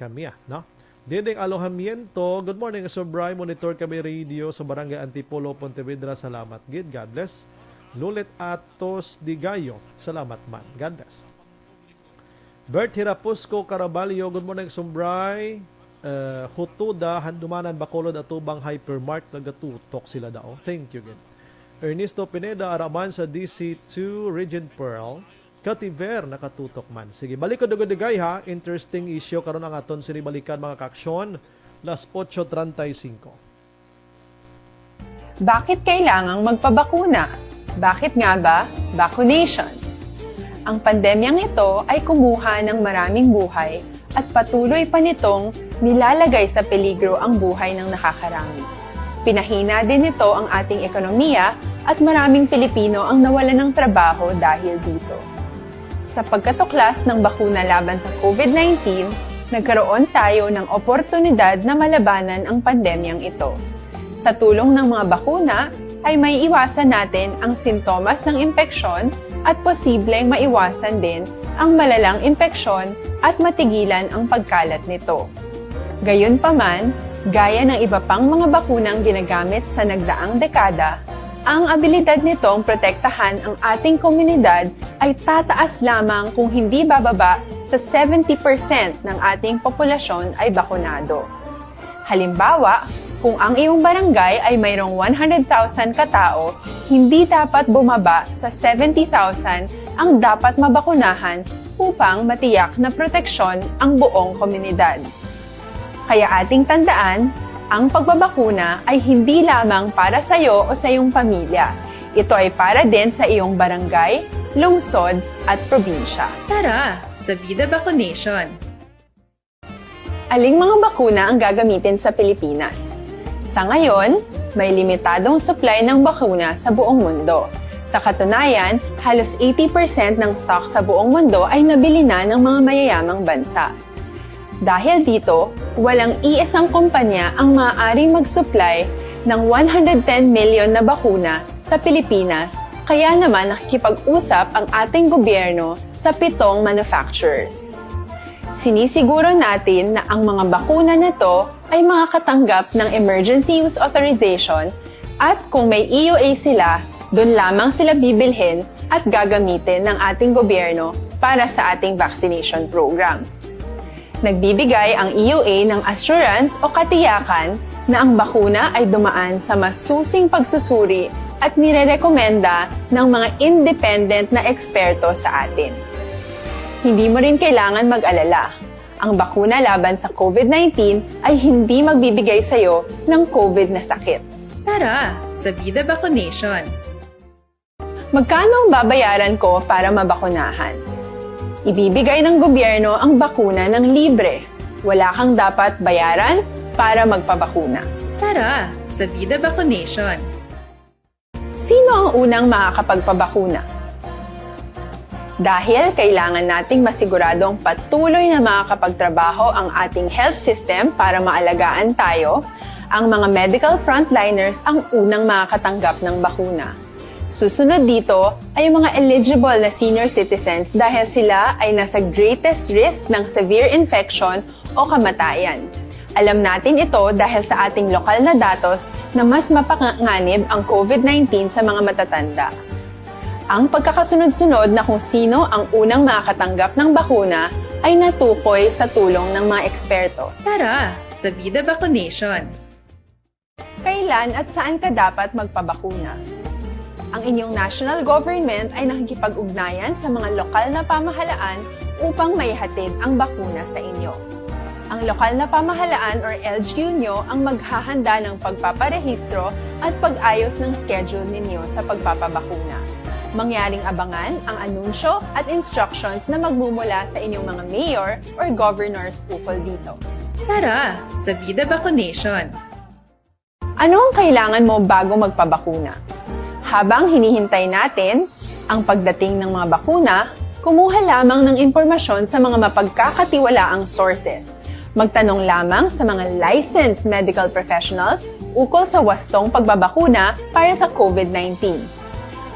kami, ah, no? Dinding Alojamiento, good morning, Sumbray. Monitor kami radio sa Barangay Antipolo, Pontevedra. Salamat gid. God bless. Lulit Atos Digayo, salamat man. God bless. Bert Hirapusco Caraballo, good morning, Sumbray. Eh, Hutuda, Handumanan, Bacolod, atubang Hypermart, nagatutok sila daw. Thank you, gid. Ernesto Pineda, Araman sa D C two, Regent Pearl, Kativer, nakatutok man. Sige, balik ko dugay-dugay ha. Interesting issue karon ang aton sinibalikan, mga kaaksyon. Las ocho treinta y cinco. Bakit kailangang magpabakuna? Bakit nga ba vaccination? Ang pandemyang ito ay kumuha ng maraming buhay at patuloy pa nitong nilalagay sa peligro ang buhay ng nakakarami. Pinahina din nito ang ating ekonomiya at maraming Pilipino ang nawalan ng trabaho dahil dito. Sa pagkatuklas ng bakuna laban sa COVID nineteen, nagkaroon tayo ng oportunidad na malabanan ang pandemyang ito. Sa tulong ng mga bakuna, ay maiiwasan natin ang sintomas ng impeksyon at posibleng maiwasan din ang malalang impeksyon at matigilan ang pagkalat nito. Gayunpaman, gaya ng iba pang mga bakunang ginagamit sa nagdaang dekada, Ang abilidad nitong protektahan ang ating komunidad ay tataas lamang kung hindi bababa sa seventy percent ng ating populasyon ay bakunado. Halimbawa, kung ang iyong barangay ay mayroong one hundred thousand katao, hindi dapat bumaba sa seventy thousand ang dapat mabakunahan upang matiyak na proteksyon ang buong komunidad. Kaya ating tandaan, ang pagbabakuna ay hindi lamang para sa iyo o sa iyong pamilya. Ito ay para din sa iyong barangay, lungsod, at probinsya. Tara, sa Vida Vacunation! Aling mga bakuna ang gagamitin sa Pilipinas? Sa ngayon, may limitadong supply ng bakuna sa buong mundo. Sa katunayan, halos eighty percent ng stock sa buong mundo ay nabili na ng mga mayayamang bansa. Dahil dito, walang iisang kumpanya ang maaaring mag-supply ng one hundred ten million na bakuna sa Pilipinas, kaya naman nakikipag-usap ang ating gobyerno sa pitong manufacturers. Sinisiguro natin na ang mga bakuna na to ay makakatanggap ng emergency use authorization, at kung may E U A sila, doon lamang sila bibilhin at gagamitin ng ating gobyerno para sa ating vaccination program. Nagbibigay ang E U A ng assurance o katiyakan na ang bakuna ay dumaan sa masusing pagsusuri at nirerekomenda ng mga independent na eksperto sa atin. Hindi mo rin kailangan mag-alala. Ang bakuna laban sa COVID nineteen ay hindi magbibigay sa iyo ng COVID na sakit. Tara, sa Vida Vacunation! Magkano ang babayaran ko para mabakunahan? Ibibigay ng gobyerno ang bakuna ng libre. Wala kang dapat bayaran para magpabakuna. Tara, sa Vida Vacunation! Sino ang unang makakapagpabakuna? Dahil kailangan nating masiguradong patuloy na makakapagtrabaho ang ating health system para maalagaan tayo, ang mga medical frontliners ang unang makakatanggap ng bakuna. Susunod dito ay ang mga eligible na senior citizens dahil sila ay nasa greatest risk ng severe infection o kamatayan. Alam natin ito dahil sa ating lokal na datos na mas mapanganib ang COVID nineteen sa mga matatanda. Ang pagkakasunod-sunod na kung sino ang unang makakatanggap ng bakuna ay natukoy sa tulong ng mga eksperto. Tara, sa Vida Vacunation! Kailan at saan ka dapat magpabakuna? Ang inyong national government ay nakikipag-ugnayan sa mga lokal na pamahalaan upang maihatid ang bakuna sa inyo. Ang lokal na pamahalaan or L G U nyo ang maghahanda ng pagpaparehistro at pag-ayos ng schedule ninyo sa pagpapabakuna. Mangyaring abangan ang anunsyo at instructions na magmumula sa inyong mga mayor or governors ukol dito. Tara, sa Vida Vacunation! Ano ang kailangan mo bago magpabakuna? Habang hinihintay natin ang pagdating ng mga bakuna, kumuha lamang ng impormasyon sa mga mapagkakatiwalaang sources. Magtanong lamang sa mga licensed medical professionals ukol sa wastong pagbabakuna para sa COVID nineteen.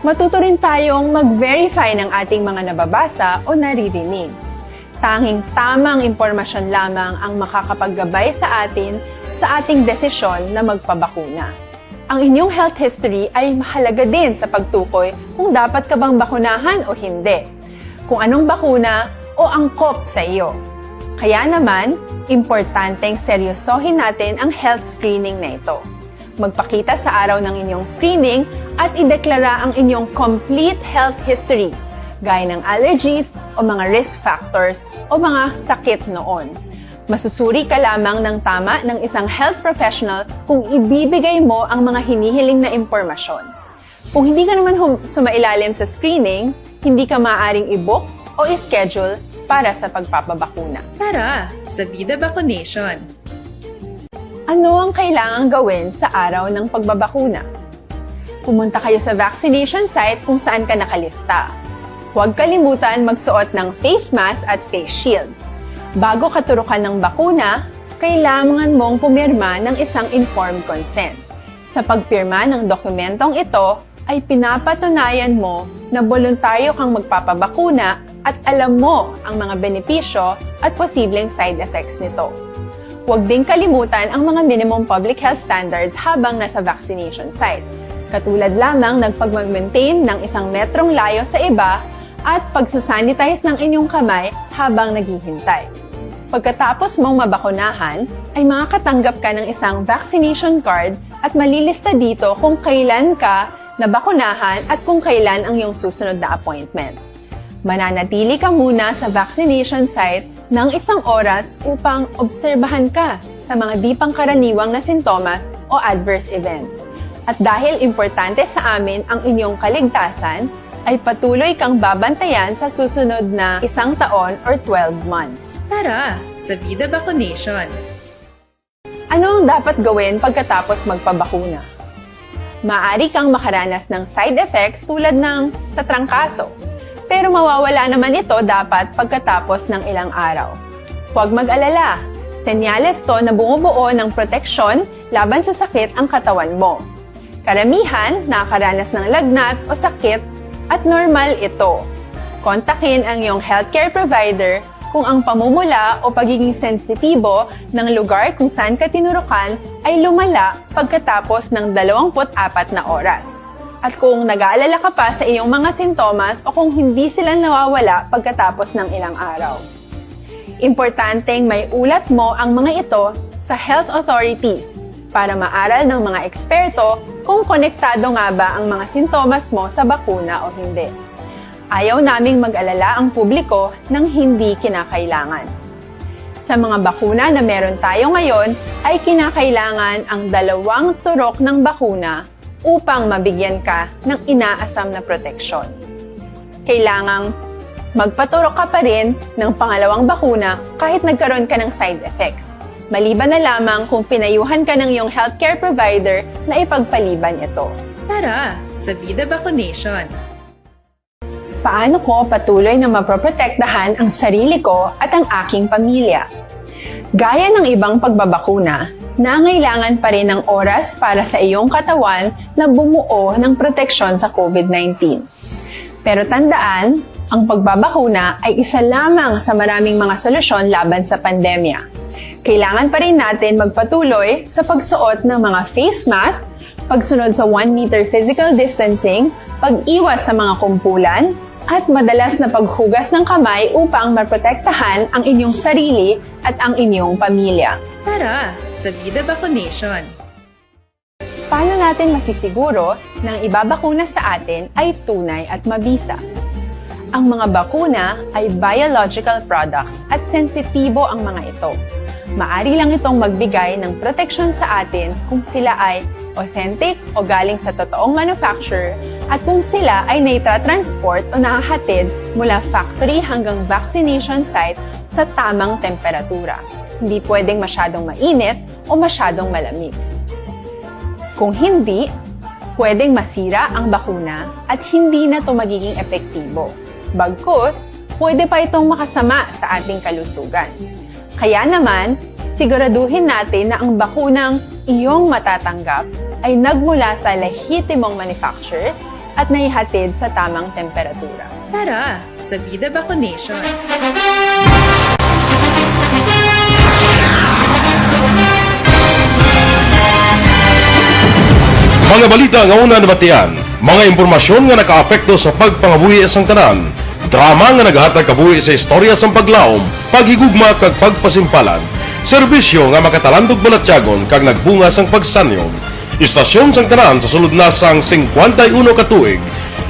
Matuto rin tayong mag-verify ng ating mga nababasa o naririnig. Tanging tamang impormasyon lamang ang makakapaggabay sa atin sa ating desisyon na magpabakuna. Ang inyong health history ay mahalaga din sa pagtukoy kung dapat ka bang bakunahan o hindi, kung anong bakuna o angkop sa iyo. Kaya naman, importanteng seryosohin natin ang health screening na ito. Magpakita sa araw ng inyong screening at ideklara ang inyong complete health history, gaya ng allergies o mga risk factors o mga sakit noon. Masusuri ka lamang ng tama ng isang health professional kung ibibigay mo ang mga hinihiling na impormasyon. Kung hindi ka naman hum- sumailalim sa screening, hindi ka maaaring i-book o i-schedule para sa pagpapabakuna. Tara, sa Vida Vacunation! Ano ang kailangang gawin sa araw ng pagbabakuna? Pumunta kayo sa vaccination site kung saan ka nakalista. Huwag kalimutan magsuot ng face mask at face shield. Bago katurukan ng bakuna, kailangan mong pumirma ng isang informed consent. Sa pagpirma ng dokumentong ito, ay pinapatunayan mo na boluntaryo kang magpapabakuna at alam mo ang mga benepisyo at posibleng side effects nito. Huwag ding kalimutan ang mga minimum public health standards habang nasa vaccination site. katulad lamang ng pagmag-maintain ng isang metrong layo sa iba at pagsasanitize ng inyong kamay habang naghihintay. Pagkatapos mong mabakunahan, ay makakatanggap ka ng isang vaccination card at malilista dito kung kailan ka nabakunahan at kung kailan ang iyong susunod na appointment. Mananatili ka muna sa vaccination site ng isang oras upang obserbahan ka sa mga di pangkaraniwang na sintomas o adverse events. At dahil importante sa amin ang inyong kaligtasan, ay patuloy kang babantayan sa susunod na isang taon or twelve months. Tara, sa Vida Vaccination! Ano ang dapat gawin pagkatapos magpabakuna? Maaari kang makaranas ng side effects tulad ng sa trangkaso, pero mawawala naman ito dapat pagkatapos ng ilang araw. Huwag mag-alala, senyales to na bumubuo ng proteksyon laban sa sakit ang katawan mo. Karamihan nakakaranas ng lagnat o sakit at normal ito. Kontakin ang iyong healthcare provider kung ang pamumula o pagiging sensitibo ng lugar kung saan ka tinurukan ay lumala pagkatapos ng dalawampu't apat na oras. At kung nag-aalala ka pa sa iyong mga sintomas o kung hindi sila nawawala pagkatapos ng ilang araw. Importanteng may ulat mo ang mga ito sa health authorities para maaral ng mga eksperto kung konektado nga ba ang mga sintomas mo sa bakuna o hindi. Ayaw naming mag-alala ang publiko ng hindi kinakailangan. Sa mga bakuna na meron tayo ngayon, ay kinakailangan ang dalawang turok ng bakuna upang mabigyan ka ng inaasam na proteksyon. Kailangang magpaturok ka pa rin ng pangalawang bakuna kahit nagkaroon ka ng side effects, maliban na lamang kung pinayuhan ka ng iyong healthcare provider na ipagpaliban ito. Tara, sa Vida Vaccination! Paano ko patuloy na maproprotektahan ang sarili ko at ang aking pamilya? Gaya ng ibang pagbabakuna, nangailangan pa rin ng oras para sa iyong katawan na bumuo ng proteksyon sa COVID nineteen. Pero tandaan, ang pagbabakuna ay isa lamang sa maraming mga solusyon laban sa pandemya. Kailangan pa rin natin magpatuloy sa pagsuot ng mga face mask, pagsunod sa one meter physical distancing, pag-iwas sa mga kumpulan, at madalas na paghugas ng kamay upang maprotektahan ang inyong sarili at ang inyong pamilya. Tara, sa Vida Vaccination! Paano natin masisiguro na ang ibabakuna sa atin ay tunay at mabisa? Ang mga bakuna ay biological products at sensitibo ang mga ito. Maari lang itong magbigay ng proteksyon sa atin kung sila ay authentic o galing sa totoong manufacturer at kung sila ay naitatransport o nahahatid mula factory hanggang vaccination site sa tamang temperatura. Hindi pwedeng masyadong mainit o masyadong malamig. Kung hindi, pwedeng masira ang bakuna at hindi na ito magiging epektibo. Bagkus, pwede pa itong makasama sa ating kalusugan. Kaya naman, siguraduhin natin na ang bakunang iyong matatanggap ay nagmula sa lehitimong manufacturers at naihatid sa tamang temperatura. Tara, sa Vida Vaccination! Mga balita nga una nabatian, mga impormasyon nga nakaapekto sa pagpangabuhi sang tanan, drama nga naghatag kabuhi sa istorya sang paglaom, paghigugma kag pagpasimpalan, serbisyo nga makatalandog balatyagon kag nagbunga sang pagsanyog. Istasyon sang tanan sa sulod na sang singkwenta y uno ka tuig.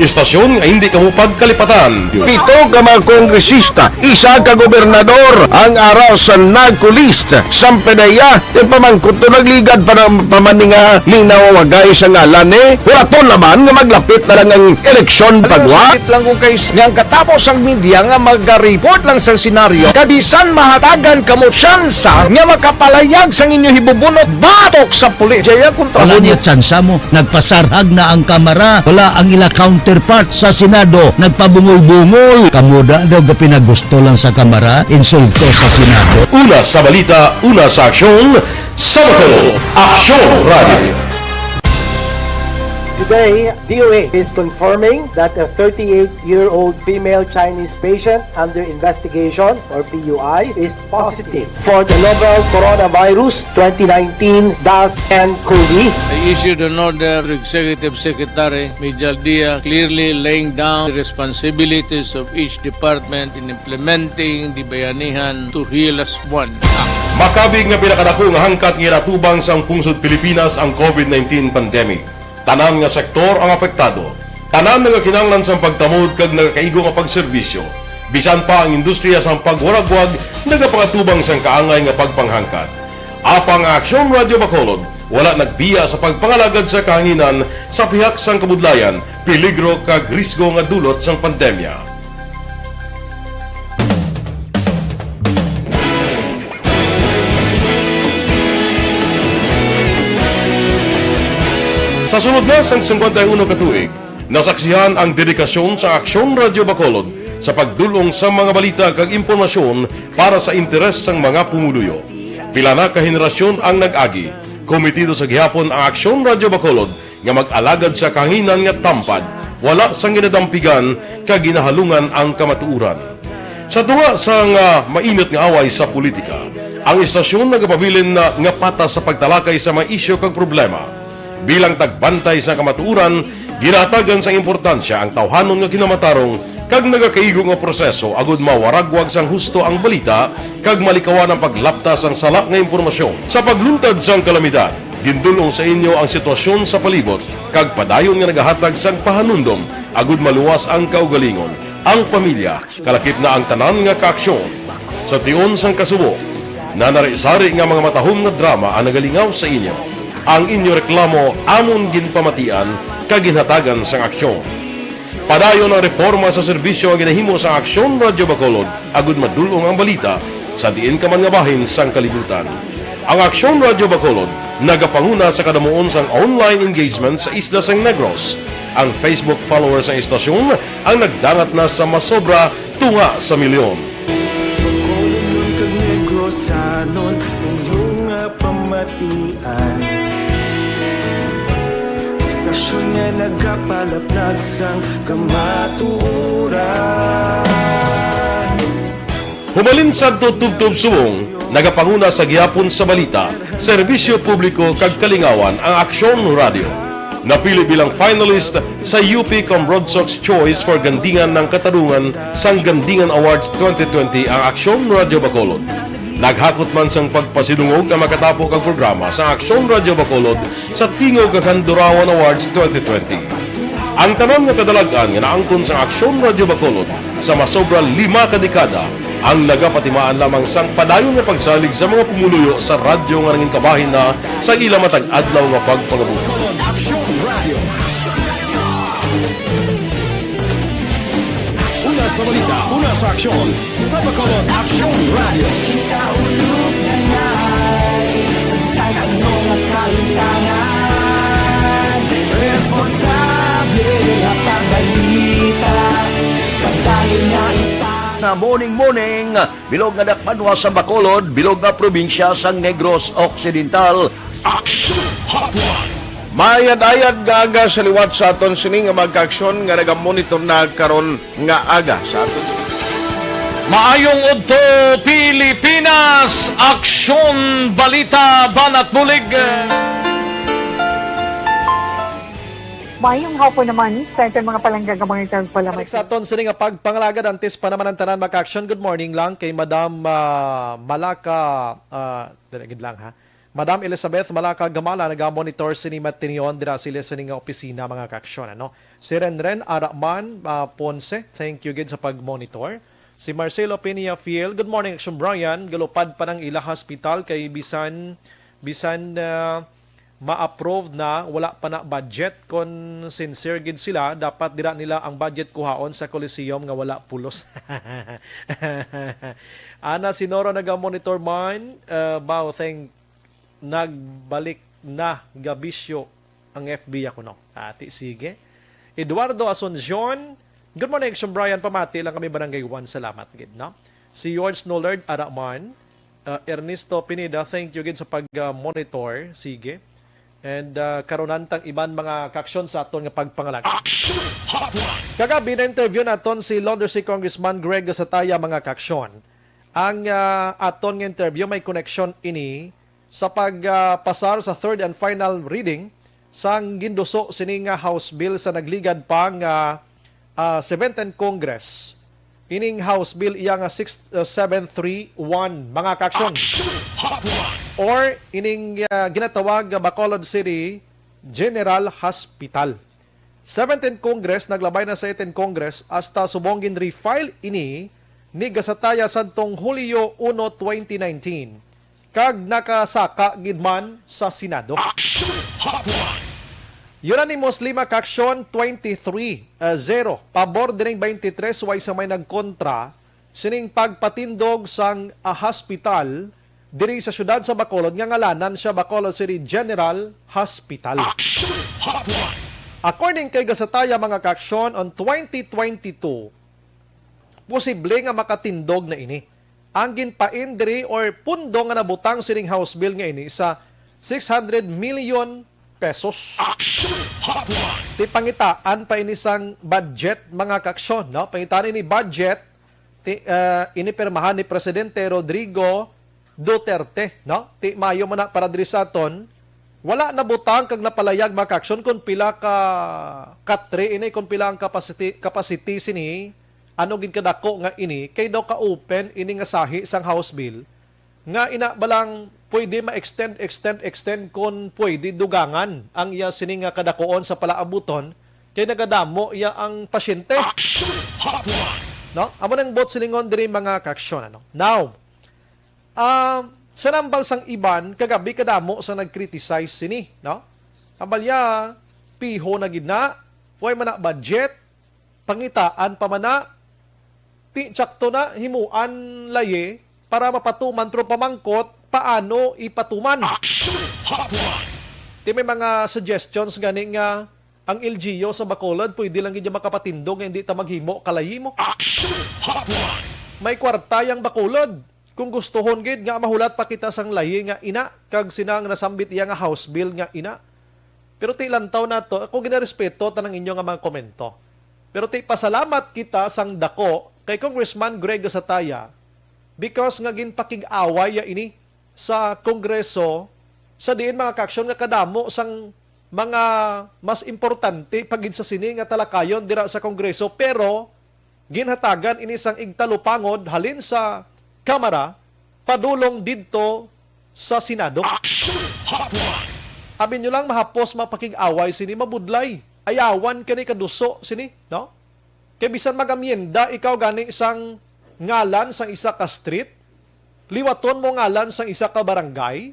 Istasyon nga hindi kamo pagkalipatan. Pito ka mga kongresista, isa ka gobernador ang ara sa NAGCO list. Sang PDEA, ipamangkot to, nagligad pa na, pa man ni nga linaw wagay sa ngalan ni. Hulaton naman nga maglapit na lang ang eleksyon, pagwa. Sakit lang kung kay s-, nga ang katapos ang media nga maga-report lang sang senaryo, kabisan mahatagan kamo tsansa nga makapalayag sang inyo hibubunot batok sa pulis. Jaya kontra Wala mo niya tsansa mo. Nagpasarhag na ang Kamara. Wala ang ila counterpart sa Senado. Nagpabungol-bungol. Kamo da daw gapinagusto lang sa Kamara, insulto sa Senado. Una sa balita, una sa aksyon, sa Bato, Aksyon Radio. Today, D O H is confirming that a thirty-eight-year-old female Chinese patient under investigation, or P U I, is positive for the novel coronavirus twenty nineteen dash N cov. I issued an order to Executive Secretary Mijal Dia, clearly laying down the responsibilities of each department in implementing the Bayanihan to Heal Us One Act. Makabig nga pinakadako nga hangkat nga ginatubang sang pungsod Pilipinas ang covid nineteen pandemic. Tanan nga sektor ang apektado. Tanan nagakinahanglan sang pagtamod kag nagakaigo nga pagserbisyo. Bisan pa ang industriya sang pagwaragwag nagapangatubang sang kaangay nga pagpanghangkat. Apang ang Aksyon Radyo Bacolod wala nagbiya sa pagpangalagad sa kahanginan sa pihak sang kabudlayan, peligro kag risgo nga dulot sang pandemya. Sa sulod na sang singkwenta y uno ka tuig, nasaksihan ang dedikasyon sa Aksyon Radyo Bacolod sa pagdul-ong sa mga balita kag impormasyon para sa interes sang mga pumuluyo. Pila na ka henerasyon ang nag-agi. Komitido sa gihapon ang Aksyon Radyo Bacolod nga mag-alagad sa kahanginan nga tampad, wala sang ginadampigan kag ginahalungan ang kamatuoran. Sa tunga sang, ah, mainit nga away sa politika, ang istasyon nagapabilin na nga patas sa pagtalakay sa mga isyu kag problema. Bilang tagbantay sa kamatuoran, ginahatagan sang importansya ang tawhanon nga kinamatarong kag nagakaigo nga proseso agud mawaragwag sang husto ang balita kag malikawan ang paglapta sang sala nga impormasyon. Sa pagluntad sang kalamidad, gindul-ong sa inyo ang sitwasyon sa palibot kag padayon nga nagahatag sang pahanumdom agud maluwas ang kaugalingon, ang pamilya, kalakip na ang tanan nga kaaksyon. Sa tion sang kasubo, nanari-sari nga mga matahom nga drama ang nagalingaw sa inyo. Ang inyo reklamo amon ginpamatian kag ginhatagan sang aksyon. Padayon ang reporma sa serbisyo nga ginahimo sang Aksyon Radyo Bacolod agud madul-ong ang balita sa diin ka man nga bahin sang kalibutan. Ang Aksyon Radyo Bacolod nagapanguna sa kadamuon sang online engagement sa isla sang Negros. Ang Facebook followers sang istasyon ang nagdangat na sa masobra tunga sa milyon. Bacolodnon kag Negrosanon, inyo nga pamatian. Istasyon nga nagapalaplag sang kamatuoran. Humalin sadto tubtob subong, nagapanguna sa gihapon sa balita, serbisyo publiko kag kalingawan ang Aksyon Radyo. Napili bilang finalist sa U P Comrodsocs Choice for Gandingan ng Katarungan sang Gandingan Awards twenty twenty ang Aksyon Radyo Bacolod. Naghakot man sang pagpasidungog ang makatapo kag programa sa Aksyon Radyo Bacolod sa Tingog kag Handurawan Awards twenty twenty. Ang tanan nga kadalag-an nga naangkon sa Aksyon Radyo Bacolod sa masobra lima ka dekada ang nagapatimaan lamang sang padayon nga pagsalig sa mga pumuluyo sa radyo nga nangin kabahin na sa ila matag adlaw nga pagpangabuhi. Aksyon Radyo. Una sa balita, una sa aksyon, sa Bacolod Aksyon Radyo. Kita ulog na ngay, sa ano nga kalimtangan, responsable nga pagbalita, pagdayon nga ita. Na morning, morning, bilog nga dakbanwa sa Bacolod, bilog nga probinsya sang Negros Occidental. Action Hotline. Mayad-ayad nga aga sa liwat sa aton sini nga mga kaaksyon nga nagamonitor na karon nga aga sa aton. Maayong udto, Pilipinas! Aksyon, balita, banat bulig. Maayong hapon naman sa aton mga palangga nga mga nagpalamay. Balik sa aton sini nga pagpangalagad, antes pa naman ang tanan, mga kaaksyon. Good morning lang kay Madam, ah, Malaka, ah, dali gid lang, ha. Madam Elizabeth Malaka Gamala, naga-monitor sini matinion dira sa ila sini nga opisina, mga kaaksyon, ano. Si Renren Araman, ah, Ponce, thank you gid sa pag-monitor. Si Marcelo Peña Fiel, "Good morning, Action Brian. Galupad pa nang ila hospital kay bisan, bisan, ah, ma-approve na, wala pa na budget. Kon sincere gid sila, dapat dira nila ang budget kuhaon sa Coliseum nga wala pulos." Ana Sinoro naga-monitor man, ah, baw, thank nagbalik na gabisyo ang F B ako, no? Ati, sige. Eduardo Asuncion, "Good morning, Action Brian. Pamati lang kami, Barangay one. Salamat gid, no?" Si George Nolard Araman, uh, Ernesto Pineda, thank you gid sa pag-monitor. Sige. And uh, karon ang iban mga kaaksyon sa aton nga pagpangalan. Action Hotline! Kagabi na-interview naton si Londres si Congressman Greg Gasataya, mga kaaksyon. Ang uh, aton nga interview may connection ini sa pagpasar sa third and final reading sang ginduso sini nga House Bill sa nagligad pa nga uh, seventh Congress. Ining House Bill iya nga six seven three one, mga kaaksyon. Action Hotline! Or ining uh, ginatawag nga Bacolod City General Hospital. Seventh Congress naglabay na sa eighth Congress hasta subong gin-refile ini ni Gasataya sadtong Hulyo uno, twenty nineteen, kag nakasaka gid man sa Senado. Action Hotline! Unanimous lima kaaksyon, twenty-three zero. Pabor dining twenty-three, way sa may nagkontra sining pagpatindog sang ah, hospital diri sa siyudad sa Bacolod nga ngalanan siya Bacolod City General Hospital. Action Hotline! According kay Gasataya, mga kaaksyon, on twenty twenty-two, posible nga makatindog na ini. Ang ginpain diri or pundo nga nabutang sining House Bill nga ini sa six hundred million pesos. Action Hotline! Ti pangitaan pa ini sang budget, mga kaaksyon, no? Pangitaan ini budget, ti, uh, ini pirmahan ni Presidente Rodrigo Duterte, no? Ti mayo man na para diri sa aton. Wala nabutang kag napalayag, mga kaaksyon, kung pila ka katre ini, kung pila ang capacity, capacity sini, ano gid kadako nga ini, kay daw ka-open ini nga sahi sang House Bill, nga ina ba lang pwede ma-extend, extend, extend kung pwede dugangan ang iya sini nga kadakuon sa palaabuton, kay nagadamo iya ang pasyente. Action Hotline! No? Amo nang bot silingon diri, mga kaaksyon, ano? Now, ah, sa nambal sang iban, kagabi kadamo sa nag-criticize sini, no? Abalya, piho na gid na, way man na budget, pangitaan pa man na, ti tsakto na himuan layi para mapatuman, pero pamangkot paano ipatuman. Action Hotline! Ti may mga suggestions gani nga ang L G U sa Bacolod pwede lang gid makapatindog nga hindi ta maghimo kalayi mo. Action Hotline! May kwarta yang Bacolod. Kung gustohon gid nga mahulat pa kita sang layi nga ina, kag sina nga nasambit iya nga House Bill nga ina. Pero ti lantaw nato, ako ginarespeto tanang inyo nga mga komento. Pero ti pasalamat kita sang dako kay Congressman Greg Gasataya because nga ginpakig-away ya ini sa Kongreso, sa diin, mga kaaksyon, nga kadamo sang mga mas importante pa gid sa sini nga talakayon dira sa Kongreso, pero ginhatagan ini sang igtalupangod halin sa Kamara padulong didto sa Senado. Action Hotline! Abi nyo lang, mahapos mapakig-away sini, mabudlay. Ayawan kani kaduso sini, no? Kay bisan mag-amyenda ikaw gani sang ngalan sang isa ka street, liwaton mo ngalan sang isa ka barangay,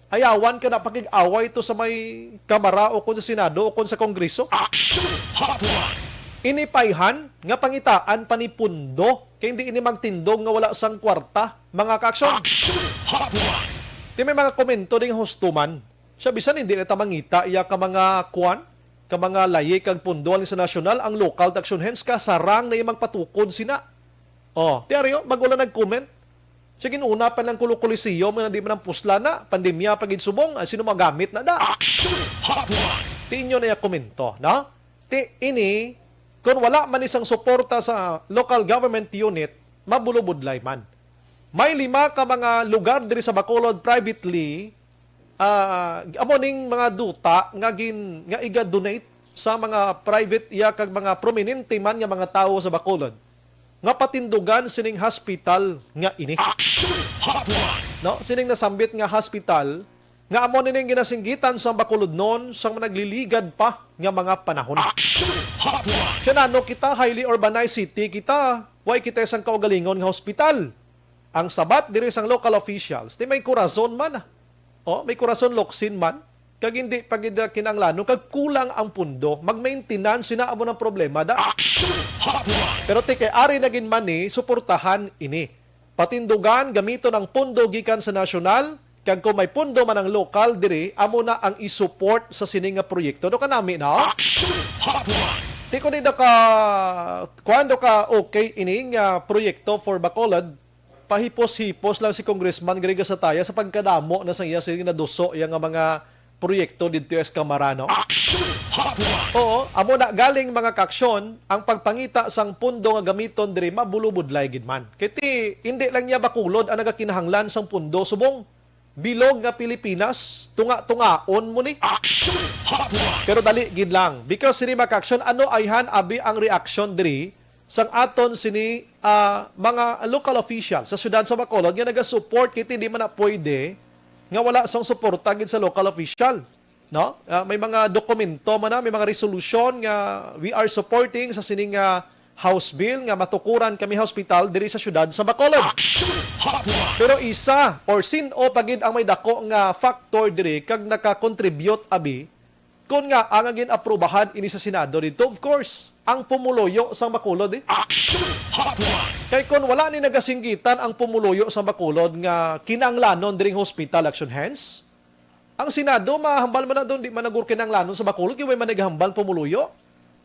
ayawan ka na pakig-away to sa may Kamara o kon sa Senado o kon sa Kongreso. Action Hotline! Ini payhan nga pangitaan pa ni pundo, kay hindi ini magtindog nga wala sang kwarta, mga kaaksyon. Action Hotline! Ti may mga komento ding husto man. Siya, bisan hindi na ta mangita iya ka mga kwan, ka mga layi kag pundo halin sa nasyonal, ang lokal ta aksyon hens ka sarang na iya magpatukod sina. Oh, ti ari, oh, bag-o lang nag-comment. Sige, una pa lang kulo Coliseum nga di man ang pusla na, pandemya pa gid subong, ah, sino magamit na da? Action Hotline! Ti inyo na iya komento, no? Ti ini, kung wala man isang suporta sa local government unit, mabulubudlay man. May lima ka mga lugar diri sa Bacolod privately, ah, amo ning mga duta nga gin-, nga iga-donate sa mga private iya kag mga prominente man nga mga tawo sa Bacolod nga patindugan sining hospital nga ini. Action Hotline! No, sining nasambit nga hospital nga amo nining ginasinggitan sang Bacolodnon sang managliligad pa nga mga panahon. Action Hotline! Siya, nano kita, highly urbanized city kita, way kita sang kaugalingon nga hospital. Ang sabat diri sang local officials, ti may kurason man, ah. Oh, may kurason luksin man, kag hindi pa gid kinahanglanon, kag kulang ang pundo. Mag-maintenance, sina amo nang problema da. Action Hotline! Pero ti kay ari na gid man ni, suportahan ini. Patindugan, gamiton ang pundo gikan sa nasyonal, kag kung may pundo man ang lokal diri, amo na ang i-support sa sini nga proyekto. Do kanami na? Action Hotline! Ti kung di ka, kuan, do ka okay ini nga proyekto for Bacolod, pahipos-hipos lang si Congressman Greg Gasataya sa pagkadamo na sa iya, sige, naduso iya nga mga proyekto didto sa Kamara, no? Action Hotline! Oo, amo na galing, mga kaaksyon, ang pagpangita sang pundo nga gamiton diri mabulubudlay gid man. Kay ti, hindi lang niya Bacolod ang nagakinahanglan sang pundo, subong bilog nga Pilipinas, tunga-tungaon mo ni. Action Hotline! Pero dali gid lang, because sini, mga kaaksyon, ano ayhan abi ang reaksyon diri sang aton sini, ah, mga local official sa siyudad sa Bacolod nga naga-support, kay ti hindi man na pwede nga wala sang suporta gid sa local official, no? Ah, may mga dokumento man na, may mga resolusyon nga we are supporting sa sining, ah, House Bill nga matukuran kami hospital diri sa siyudad sa Bacolod. Action Hotline! Pero isa or sin-o pa gid ang may dako nga factor diri kag naka-contribute abi, kun nga ang gin-aprubahan ini sa Senado didto, of course, ang pumuluyo sang Bacolod, eh. Action Hotline! Kay kun wala ni nagasinggitan ang pumuluyo sang Bacolod nga kinahanglanon diri nga hospital, action hands, ang Senado mahambal man na doon, di man na guro kinahanglanon sa Bacolod, kay way man naghambal pumuluyo.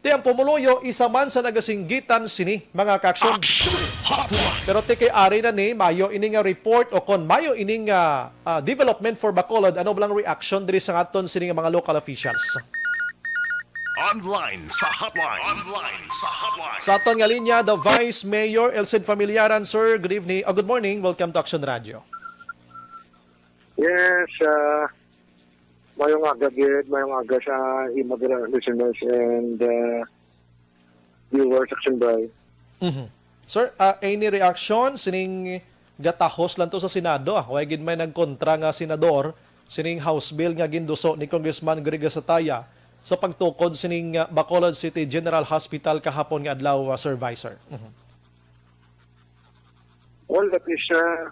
Ti ang pumuluyo, isa man sa nagasinggitan sini, mga kaaksyon. Action Hotline! Pero ti kay ari na ni, mayo ini nga report o kon mayo ini nga, ah, development for Bacolod, ano ba lang reaction diri sa aton sini nga mga local officials? Online sa hotline. Online sa hotline. Sa aton nga linya, the Vice Mayor, Elcid Familiaran. Sir, good evening. Oh, good morning. Welcome to Action Radio. Yes, ah, mayong aga gid, mayong aga sa imo dira, listeners and, ah, viewers, Action Bray. Mhm. Sir, ah, any reaction sining gatahos lang to sa Senado, ah? Way gid may nagkontra nga senador sining House Bill nga ginduso ni Congressman Greg Gasataya sa pagtukod sining, ah, Bacolod City General Hospital kahapon nga adlaw, ah, Sir Vice? Mhm. Well, that is, uh,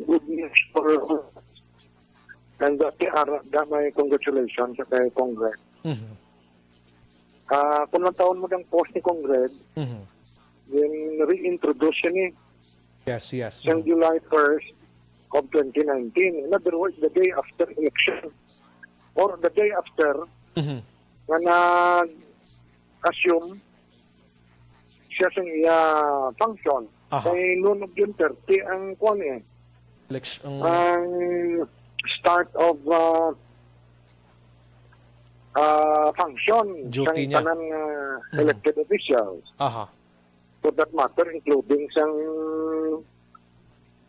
good news for us. And, uh, ti ara, da, may congratulations sa kay Congreg. Mhm. Ah, kung ang taon mo ng post ni Congreg, Mhm. then reintroduce siya ni Yes, yes. siyang Mhm. July first of twenty nineteen. In other words, the day after election or the day after Mhm. nga nag-assume siya sa iya function. Aha. Kay noon of June thirty ang kuwan eh. Election. Ang start of, uh, uh, function Duty sang niya. Tanan nga Mhm. elected officials. Aha. For that matter, including sang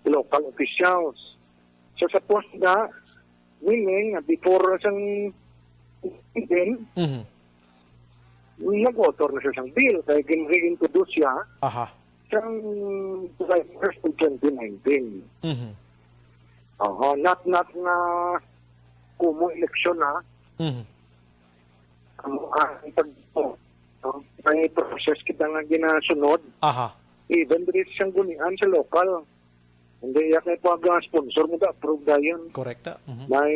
local officials. So, sa post na, meaning, before sang din, Mhm. nag-author na siya sang bill, kay gin-reintroduce siya Aha. sang July first of twenty nineteen. Mhm. Oho, not, not nga kumo eleksyon na. Mhm. Ang, ang pag-, no? May process kita nga ginasunod. Aha. Even diri sa sanggunian sa local. Hindi, iya kay pag, ah, sponsor mo da, approve dayon. Correct, ah. Mhm. May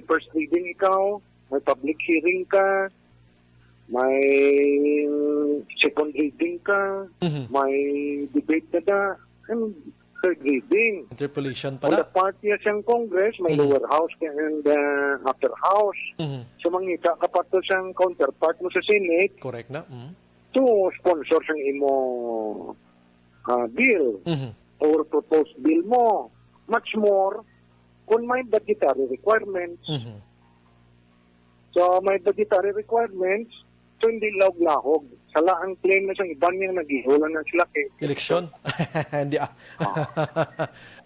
first reading ikaw, may public hearing ka, may second reading ka, Mhm. may debate na da, and third reading. Interpolation On pala. the part niya siyang Congress, may Mhm. lower house ka and, uh, upper house. Mhm. So, mangita ka pa to siyang counterpart mo sa Senate Correct na. Mhm. to sponsor sang imo, ah, bill Mhm. or proposed bill mo. Much more, kung may budgetary requirements. Mhm. So, may budgetary requirements, so hindi lahog-lahog. Sala ang claim na sang iban niyang nagihula na sila kay Eleksyon? Hindi, ah. Ah.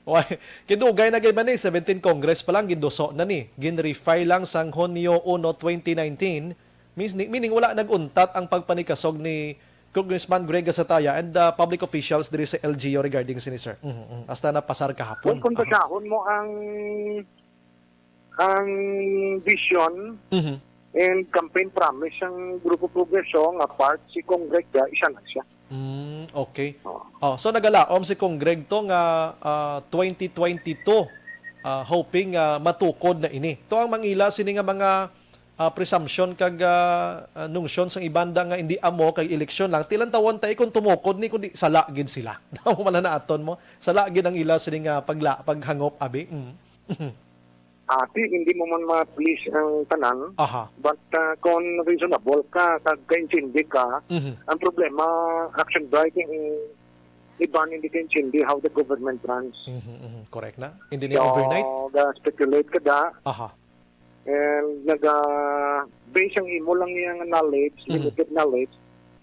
Why? Kidugay na gid man ni, seventeen Congress pa lang, ginduso na ni. Gin-refile lang sang Hunyo uno, twenty nineteen. Means ni, meaning wala nag-untat ang pagpanikasog ni Congressman Greg Gasataya and the public officials diri sa L G U regarding sini, sir. Mhm, mhm. Hasta napasar kahapon. Well, kung Aha. basahon mo ang, ang vision Mhm. and campaign promise sang Grupo Progreso nga part si Cong Greg, ah, isa na siya. Mm, okay. Oo. Oh, so nagalaom si Cong Greg to nga, ah, twenty twenty-two, ah, hoping, ah, matukod na ini. To ang mangila sini nga mga, ah, presumption kag, ah, ah, nungsyon sang ibanda nga hindi amo kay eleksyon lang. Ti lantawon ta, eh, kung tumukod ni, kundi sala gid sila. Amo man na aton mo. Sala gid ang ila sini nga pagla-, paghangop, abi. Mm. Ati, hindi mo man ma-please ang tanan. Aha. But, ah, kung reasonable ka, kag kaintindi ka, Mhm. ang problema, action by kay iban hindi kaintindi how the government runs. Mhm, mhm. Correct na. Hindi niya So, overnight. ga-speculate ka da. Aha. And naga, based ang imo lang niya nga knowledge, Mhm. limited knowledge,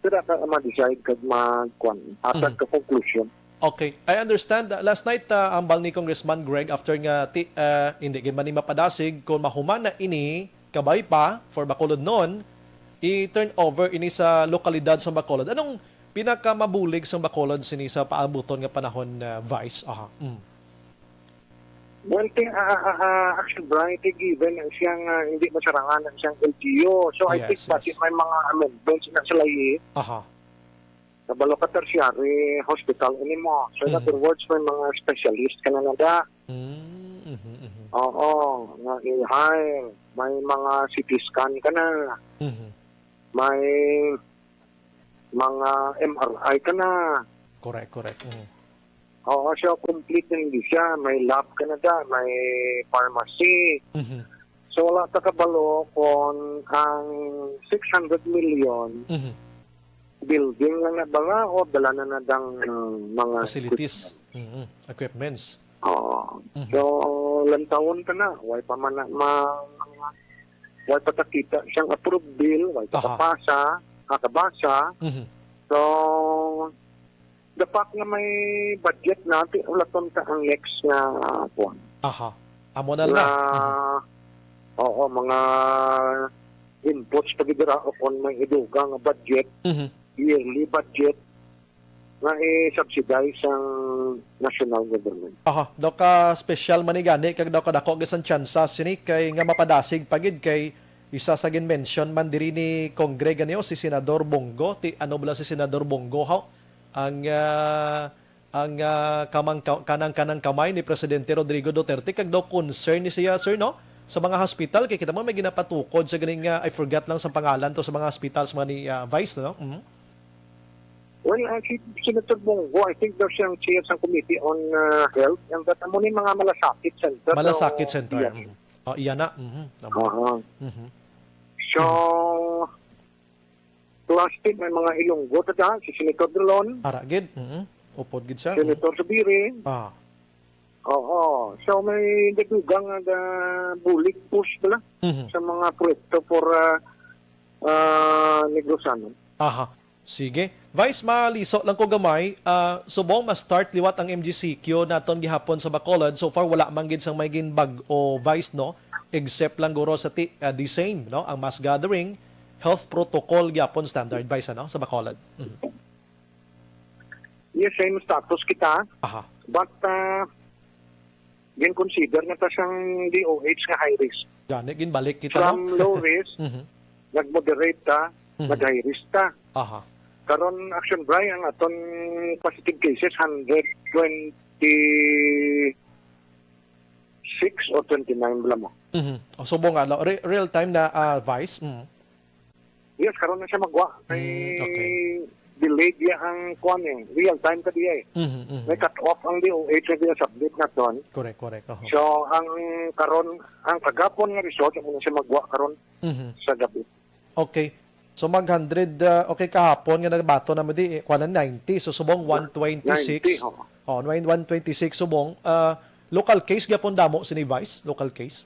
dira ka ma-decide kag mag-, kwan, hatag Mhm. ka conclusion. Okay. I understand. Uh, last night, uh, ambal ni Congressman Greg, after nga ti-, uh, hindi gid man ni mapadasig, kung mahuman na ini, kabay pa, for Bacolod noon, i-turn over ini sa lokalidad sa Bacolod. Anong pinakamabulig sa Bacolod sini sa paabuton nga panahon, uh, Vice? Aha. Mm. Well, ti-, ah, ah, ah, ah, actually, Brian, ti-, given na siyang, ah, hindi masarangan ang siyang L G U. So, I Yes, think pati yes. may mga amendments na sila, eh. Aha. Kabalo ka, tertiary hospital ini mo. So, in Mhm. other words, may mga specialist ka na nada. Mm, mhm, mhm. Oo, nga i-hire. May mga C T scan ka na. Mhm. May mga M R I ka na. Correct, correct. Mhm. Oo, so complete na hindi siya. May lab ka na da, may pharmacy. Mhm. So, wala ta kabalo kung ang six hundred million Mhm. building lang na ba nga o dala na na dang, uh, mga Facilities. equipment. Mhm. Equipments. Oo. Mhm. So, lantawon ka na. Way pa man na, ma-, way pa ta kita siyang approved bill, way pa Aha. kapasa, kakabasa. Mhm. So, the fact nga may budget na, ti-, ulaton ka ang next nga, ah, kuwan. Aha. Amo na Nga, lang. Mhm. oo, mga inputs pa gid dira o kung may idugang nga budget, Mhm. yearly budget, nga i-subsidize sang national government. Aha, daw ka special man ni gani, kag daw ka dako gid sang tsansa sini kay nga mapadasig pa gid kay isa sa gin-mention man diri ni Congre gani o si Senador Bong Go. Ti ano bala si Senador Bong Go, haw? Ang, ah, ang, ah, kamang ka-, kanang, kanang kamay ni Presidente Rodrigo Duterte, kag daw concern ni siya, sir, no? Sa mga hospital, kay kita mo may ginapatukod sa ganing, ah, I forgot lang sa pangalan to, sa mga hospital, sa mga ni, ah, Vice, no? Mhm. Well, uh, si Senator Bong Go, I think daw siyang chair sa Committee on, uh, Health, and that amo ni mga malasakit center. Malasakit So, center. Yes. Mhm. Oh, iya na. Mhm. Tama. Aha. Mhm. So, plus, ti, may mga Ilonggo, tada, si Senator Drilon, Ara gid. Mhm. Upod gid siya. Mhm. Senator Zubiri. Ah. Oo. So, may nadugang nga bulig push bala Mhm. sa mga proyekto for, ah, ah, Negros Occidental. Aha. Sige. Vice, maliso lang ko gamay. Ah, subong ma-start liwat ang M G C Q naton gihapon sa Bacolod. So far, wala man gid sang may ginbag-o, Vice, no? Except lang guro sa ti-, ah, the same, no? Ang mass gathering, health protocol gyapon standard, Vice, ano? Sa Bacolod. Mhm. Yes, same status kita. Aha. But, ah, gin-consider na ta siyang D O H nga high risk. Gani, ginbalik kita, From no? Low risk, Mhm. nag-moderate ta, Mhm. nag-high risk ta. Aha. Karon, Action Bri, ang aton positive cases, hundred twenty-six or twenty-nine bala mo. Mhm. O, subong nga, lo-, re-, real time na, ah, Vice? Mhm. Yes, karon na siya magwa. Kay Mm, okay. delayed ya ang kuwan eh. Real time ka diya eh. Mhm, mhm. May cut off ang D O H na diya submit naton. Correct, correct. Oho. So, ang karon, ang kagapon nga result, amo na siya magwa karon Mhm. sa gabi. Okay. So, mag hundred, ah, okay, kahapon nga nagbato na mo di, eh, kuwan na ninety. So, subong one twenty-six. Ninety, oo. Oh, nine-, one twenty-six, subong. Ah, local case gyapon damo sini, Vice? Local case?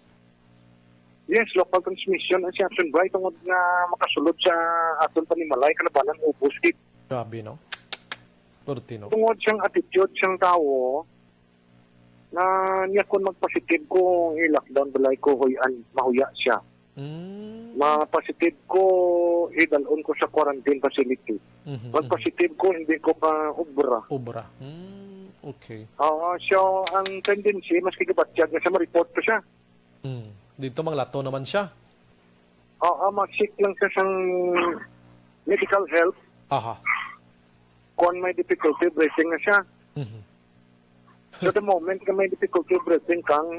Yes, local transmission ang si Action Bri tungod nga makasulod sa aton panimalay, kalabanan ubos gid. Grabe, no? Purti, no? Tungod siyang attitude siyang tawo, na niya kung magpositive ko, i-lockdown balay ko, huyan, mahuya siya. Mm. Ma-positive ko, idalon ko sa quarantine facility. Mhm, mhm. Mag-positive ko, hindi ko ka obra. Obra. Mm, okay. Oo, so, ang tendency, maski gabatyag na siya, ma-report ko siya. Hmm. Dito manglato naman siya. Oo, ma-seek lang siya sang medical help Aha. kung may difficulty breathing na siya. Mhm. So, the moment nga may difficulty breathing kang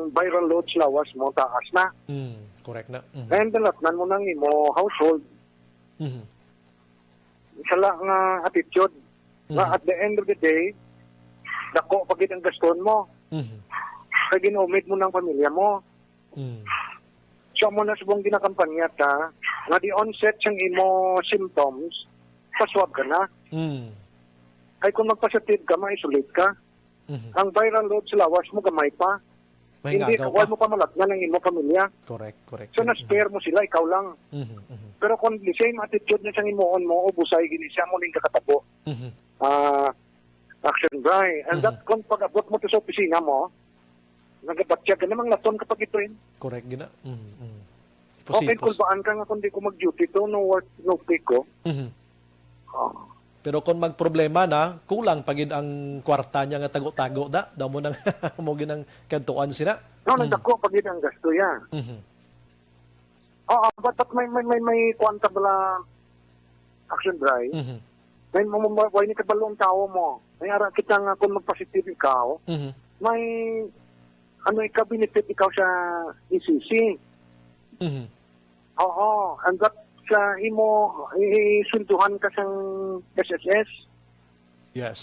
viral load sa lawas mo, taas na. Hmm, correct na. Mhm. And dalatnan mo nang imo household. Mhm. Sala nga attitude. Nga Mhm. at the end of the day, dako pa gid ang gaston mo. Mhm. Kay gin-umid mo ng pamilya mo. Mm. So, amo na subong ginakampanya ta, nga the onset sang imo symptoms, pa-swab ka na. Mm. Kay kung magpositive ka, ma-isolate ka. Mhm. Ang viral load sa lawas mo, gamay pa. May Hindi, ngagaw wala pa. mo pa malagnan ang imo pamilya. Correct, correct. So, Mhm, na-spare mo sila, ikaw lang. mhm, mhm, Pero kung the same attitude na siyang imuon mo, ubusay gini siya mo ning kakatabo. mhm. Ah, action, Bri. And Mhm. that, kung pag-abot mo to sa opisina mo, nagabatyag ka namang laton kapag ito, eh. Correct, gina. Mhm, mhm. Okay, Positos. kulbaan ka nga kung di ko mag-duty to, no work, no pay ko. Mhm. Oh. Pero kung magproblema na, kulang pa gid ang kwarta niya nga tago-tago da. Daw mo nang mo gid ang kantuan sina. No, Mm. nagdako pa gid ang gasto ya. Mhm. Oo, but, but may, may, may, may kuwan ka bala, action, Bri. Mhm. May, may, may, may, may kabalo ang tao mo. May ara kita nga kung magpositive ikaw, Mhm. may, ano, ikaw, benefit ikaw sa E C C. Mhm. Oo, and that sa imo, i-, isunduhan ka sang S S S. Yes.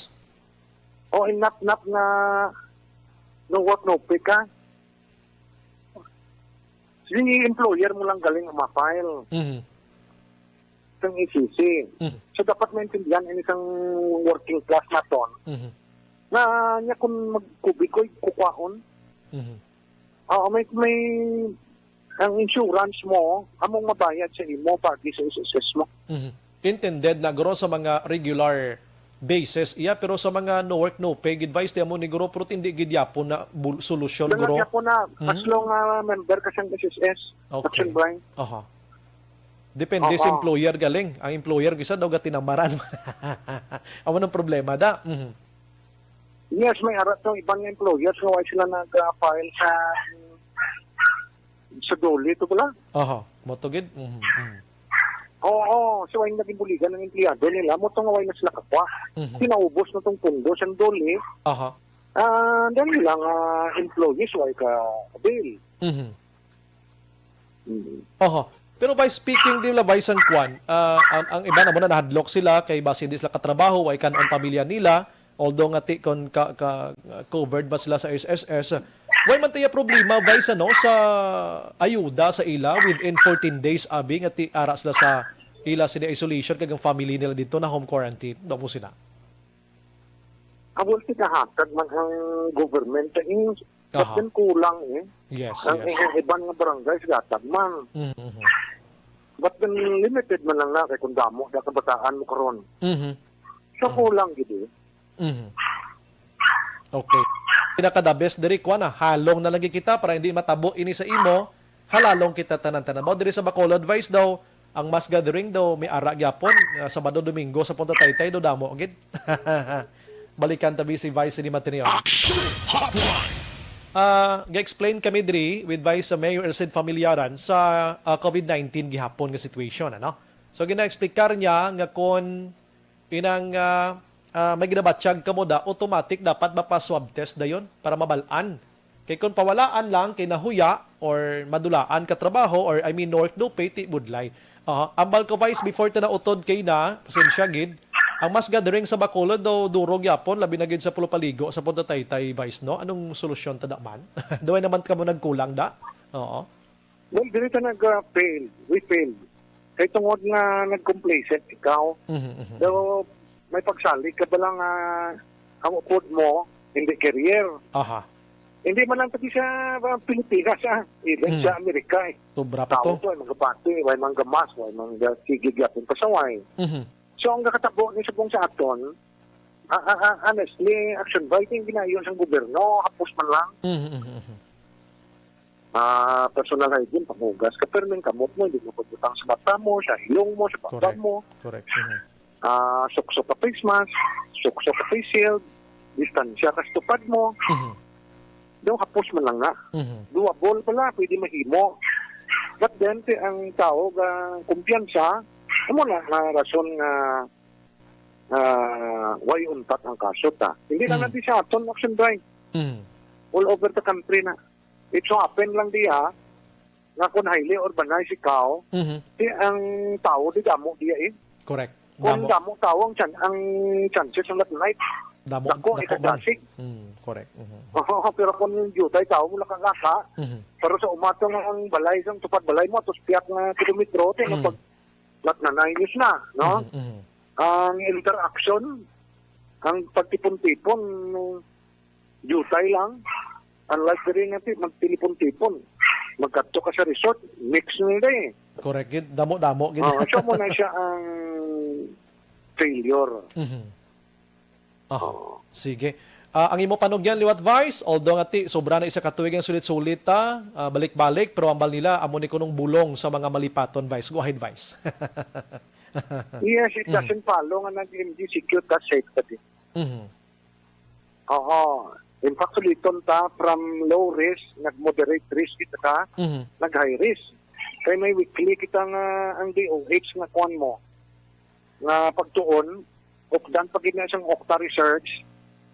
O inap-nap nga no work, no pay ka. Sige, employer mo lang galing ang ma-file Mhm. sang E C C. Mhm. So, dapat maintindihan ini sang working class naton Mhm. na niya kung mag-, kubi ko'y kukwaon. Mhm. Oo, may, may, ang insurance mo, among mabayad sa imo, pati sa S S S mo. Mhm. Intended na, guro, sa mga regular basis iya, pero sa mga no work, no pay, gid, Vice, ti amo ni, guro, pero hindi gid yapon na bul-, solusyon, Wala guro. Siya po na, as Mhm. long, ah, member ka sa S S S, Okay. Action Blind. Aha. Depende sa Oo. employer galing. Ang employer, gisa daw gatinamaran. Amo nang problema, da. Mhm. Yes, may arat ng ibang employers nga wala sila nag-file sa, sa DOLE, to pala. Aha, mo to gid. Mhm, mhm. Oo, so ay naging buligan ng empleyado nila, mo to nga wala na sila kapwa. Mhm. Pinaubos na tong pundo sa DOLE. Aha. Ah, dahil lang, ah, employees, wala ka bill. Mhm. Mm. Oho. Pero by speaking, di ba, by sang kwan, ah, ang, ang iba na mo na nahadlok sila kay basi di sila katrabaho, way kan-on pamilya nila, although nga ti kon ka, ka, covered ba sila sa S S S. Way man tiya problema, Vice, ano, sa ayuda sa ila within fourteen days, abi, nga ti ara sila sa ila sini isolation kag ang family nila dito na home quarantine. Daw mo sila. Awal ti nahatag man ang government sa inyo. But Aha. then kulang, eh. Yes, Ang yes. i-, iban nga barangay, sigatag man. Mhm, mhm. But then limited man lang na kay kung damo na kabataan mo karon. Mhm. So, Mhm. kulang gid, eh. Mhm. Okay. Pinaka the best diri, kuha na. Halong na lagi kita para hindi matabo ini sa imo. Halalong kita tanan-tanan. Mao diri sa Bacolod, Vice, daw, ang mass gathering daw may ara gyapon, ah, Sabado, Domingo sa Punta Taytay daw damo gid. Balikan tabi si Vice ni Matineo. Action Hotline. Ah, ga-explain kami diri with Vice Mayor Elcid Familiaran sa, ah, COVID nineteen gihapon nga situation, ano? So, gina-explicar niya nga kon inang, ah, ah, may ginabatyag kamo da, automatic dapat mapa-swab test dayon para mabal-an. Kay kung pawalaan lang kay nahuya or madulaan ka trabaho or, I mean, no work, no pay, ti budlay. Aha, ambal ko, Vice, before ta nautod kay na, pasensya gid. Ang mass gathering sa Bacolod daw duro gyapon, labi na gid sa Pulupaligo, sa Punta Taytay, Vice, no? Anong solusyon ta da man? Duway naman kamo nagkulang da? Oo. Well, dili ta nag, ah, fail. We failed. Kay tungod nga nag-complacent ikaw. Mhm, mhm. So, may pagsalig ka ba lang, ah, ang upod mo, hindi career. Aha. Hindi man lang pati sa, ah, Pilipinas, ah. Even Hmm. sa Amerika, eh. Sobra pa Tao to. to, eh, magkapati, way mga gamas, way mga sigig yapon pasaway. Mhm. So, ang nakatabo ni subong sa aton, ah, ah, ah, honestly, action ba, ito yung ginayon sa gobyerno, hapos man lang. Mhm, mhm, mhm. Ah, personal hygiene, panghugas ka, pero may kamot mo, hindi mo pagbutang sa mata mo, sa ilong mo, sa baba Correct. mo. Correct. Mhm. Ah, suksok ka face mask, suksok ka face shield, distansya ka sa tupad mo. Mhm. Daw hapos man lang na. Mhm. Doable pala, pwede mahimo. But then, ti ang tao ga kumpiyansa, amo na nga rason nga, ah, way untat ang kaso ta. Hindi lang Mhm. natin sa aton, action, Bri. Mhm. All over the country na. It so happen lang diya, nga kung highly urbanized ikaw, Mhm. di ang tao di damo diya, eh. Correct. Kung Damo. damo tao ang chan-, ang chances ng lahat night, Damo, dako, dako man. ikadasig. Mm, correct. Mhm. Oo, pero kung yung jutay tao mo nakagasa, Mhm. pero sa umato nga ang balay, sa tupad balay mo, atos piyak nga kilometro, ti Mm. pag lat na nine years na, no? Mhm, mhm. Ang interaction, ang pagtipon-tipon, jutay lang. Unlike diri nga, ti-, magtilipon-tipon. Magkadto ka sa resort, mix nila eh. Correct, gid. Damo-damo, gid. Oh, so mo na siya ang failure. Mhm. Oh, Oo. sige. Ah, ang imo panugyan liwat, Vice, although nga ti, sobra na isa ka tuig ang sulit-sulit, ah, ah, balik-balik, pero ambal nila, amo ni kunong bulong sa mga malipaton, Vice. Go ahead, Vice. Yes, it Mhm. doesn't follow nga nag-M G C Q ta, safe ka din. Mhm. Oo. In fact, suliton ta from low risk, nag-moderate risk kita ka, Mhm. nag-high risk. Kay may weekly kita nga ang D O H nga kuwan mo, nga pagtuon, updan pa gid na sang Octa Research,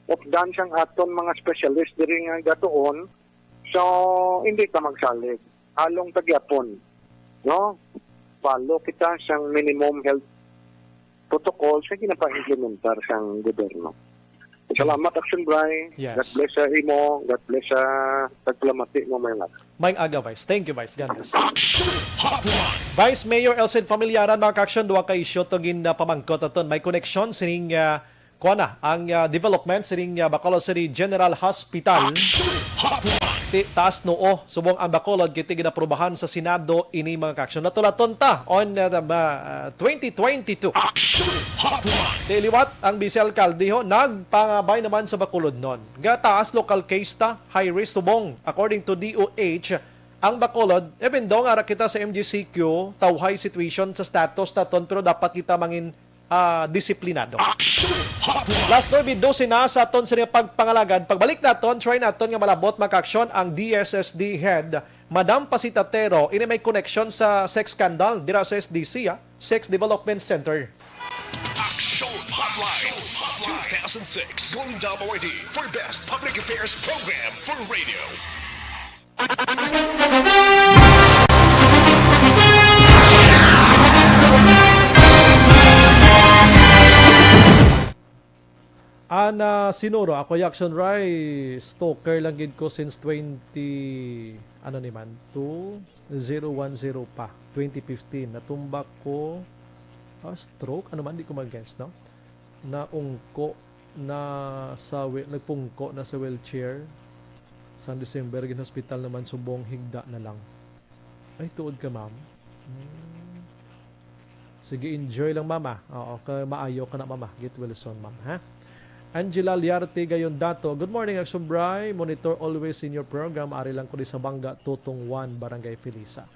updan sang aton mga specialist diri nga gatuon. So, hindi ta magsalig. Halong ta gyapon, no? Follow kita sang minimum health protocol sa ginapa-implementar sang gobyerno. Salamat, Action Bry. Yes. God bless sa imo. God bless sa tagpalamati mo, may lakas. Maayong aga, Vice. Thank you, Vice. God bless. Action Hotline. Vice Mayor Elcid Familiaran, mga ka-action, duha ka isyu to gin, ah, pamangkot aton. May koneksyon sining, ah, kuwan na, ang, ah, development sining, ah, Bacolod City General Hospital. Action Hotline. Ti, taas noo, subong ang Bacolod, kay ti ginaprubahan sa Senado ini, mga ka-action. Natulaton ta on, ah, ma-, ah, twenty twenty-two. Action Hotline. Ti liwat ang Vice Alkalde ho, nagpangabay naman sa Bacolodnon. Nga taas local case ta, high risk subong. According to D O H, ang Bacolod, even though nga ara kita sa M G C Q, tawhay situation sa status naton, pero dapat kita mangin, ah, disiplinado. Action Hotline. Las nuebe doce na sa aton sini pagpangalagad. Pagbalik naton, try naton nga malabot, mga ka-action, ang D S S D head, Madam Pasita Tero, ini may koneksyon sa sex scandal dira sa S D C, ah, Sex Development Center. Action Hotline two thousand six Golden Dome Awardee for Best Public Affairs Program for Radio. Ana Sinoro, ako, Jackson Ray, stalker lang gid ko since twenty, ano ni man, two zero one zero pa, twenty fifteen. Natumba ko, ah, stroke, ano man, di ko mag-guess, no? Naungko na sa wheel-, nagpungko na sa wheelchair. Sang December, gin-hospital naman, subong higda na lang. Ay, tuod ka, ma'am? Hmm. Sige, enjoy lang, mama. Oo, ka maayo ka na, mama. Get well soon, ma'am, ha? Angela Liarte Gayondato, "Good morning, Action Bry. Monitor always in your program. Ari lang ko di sa Bangga, Tutong one, Barangay Felisa."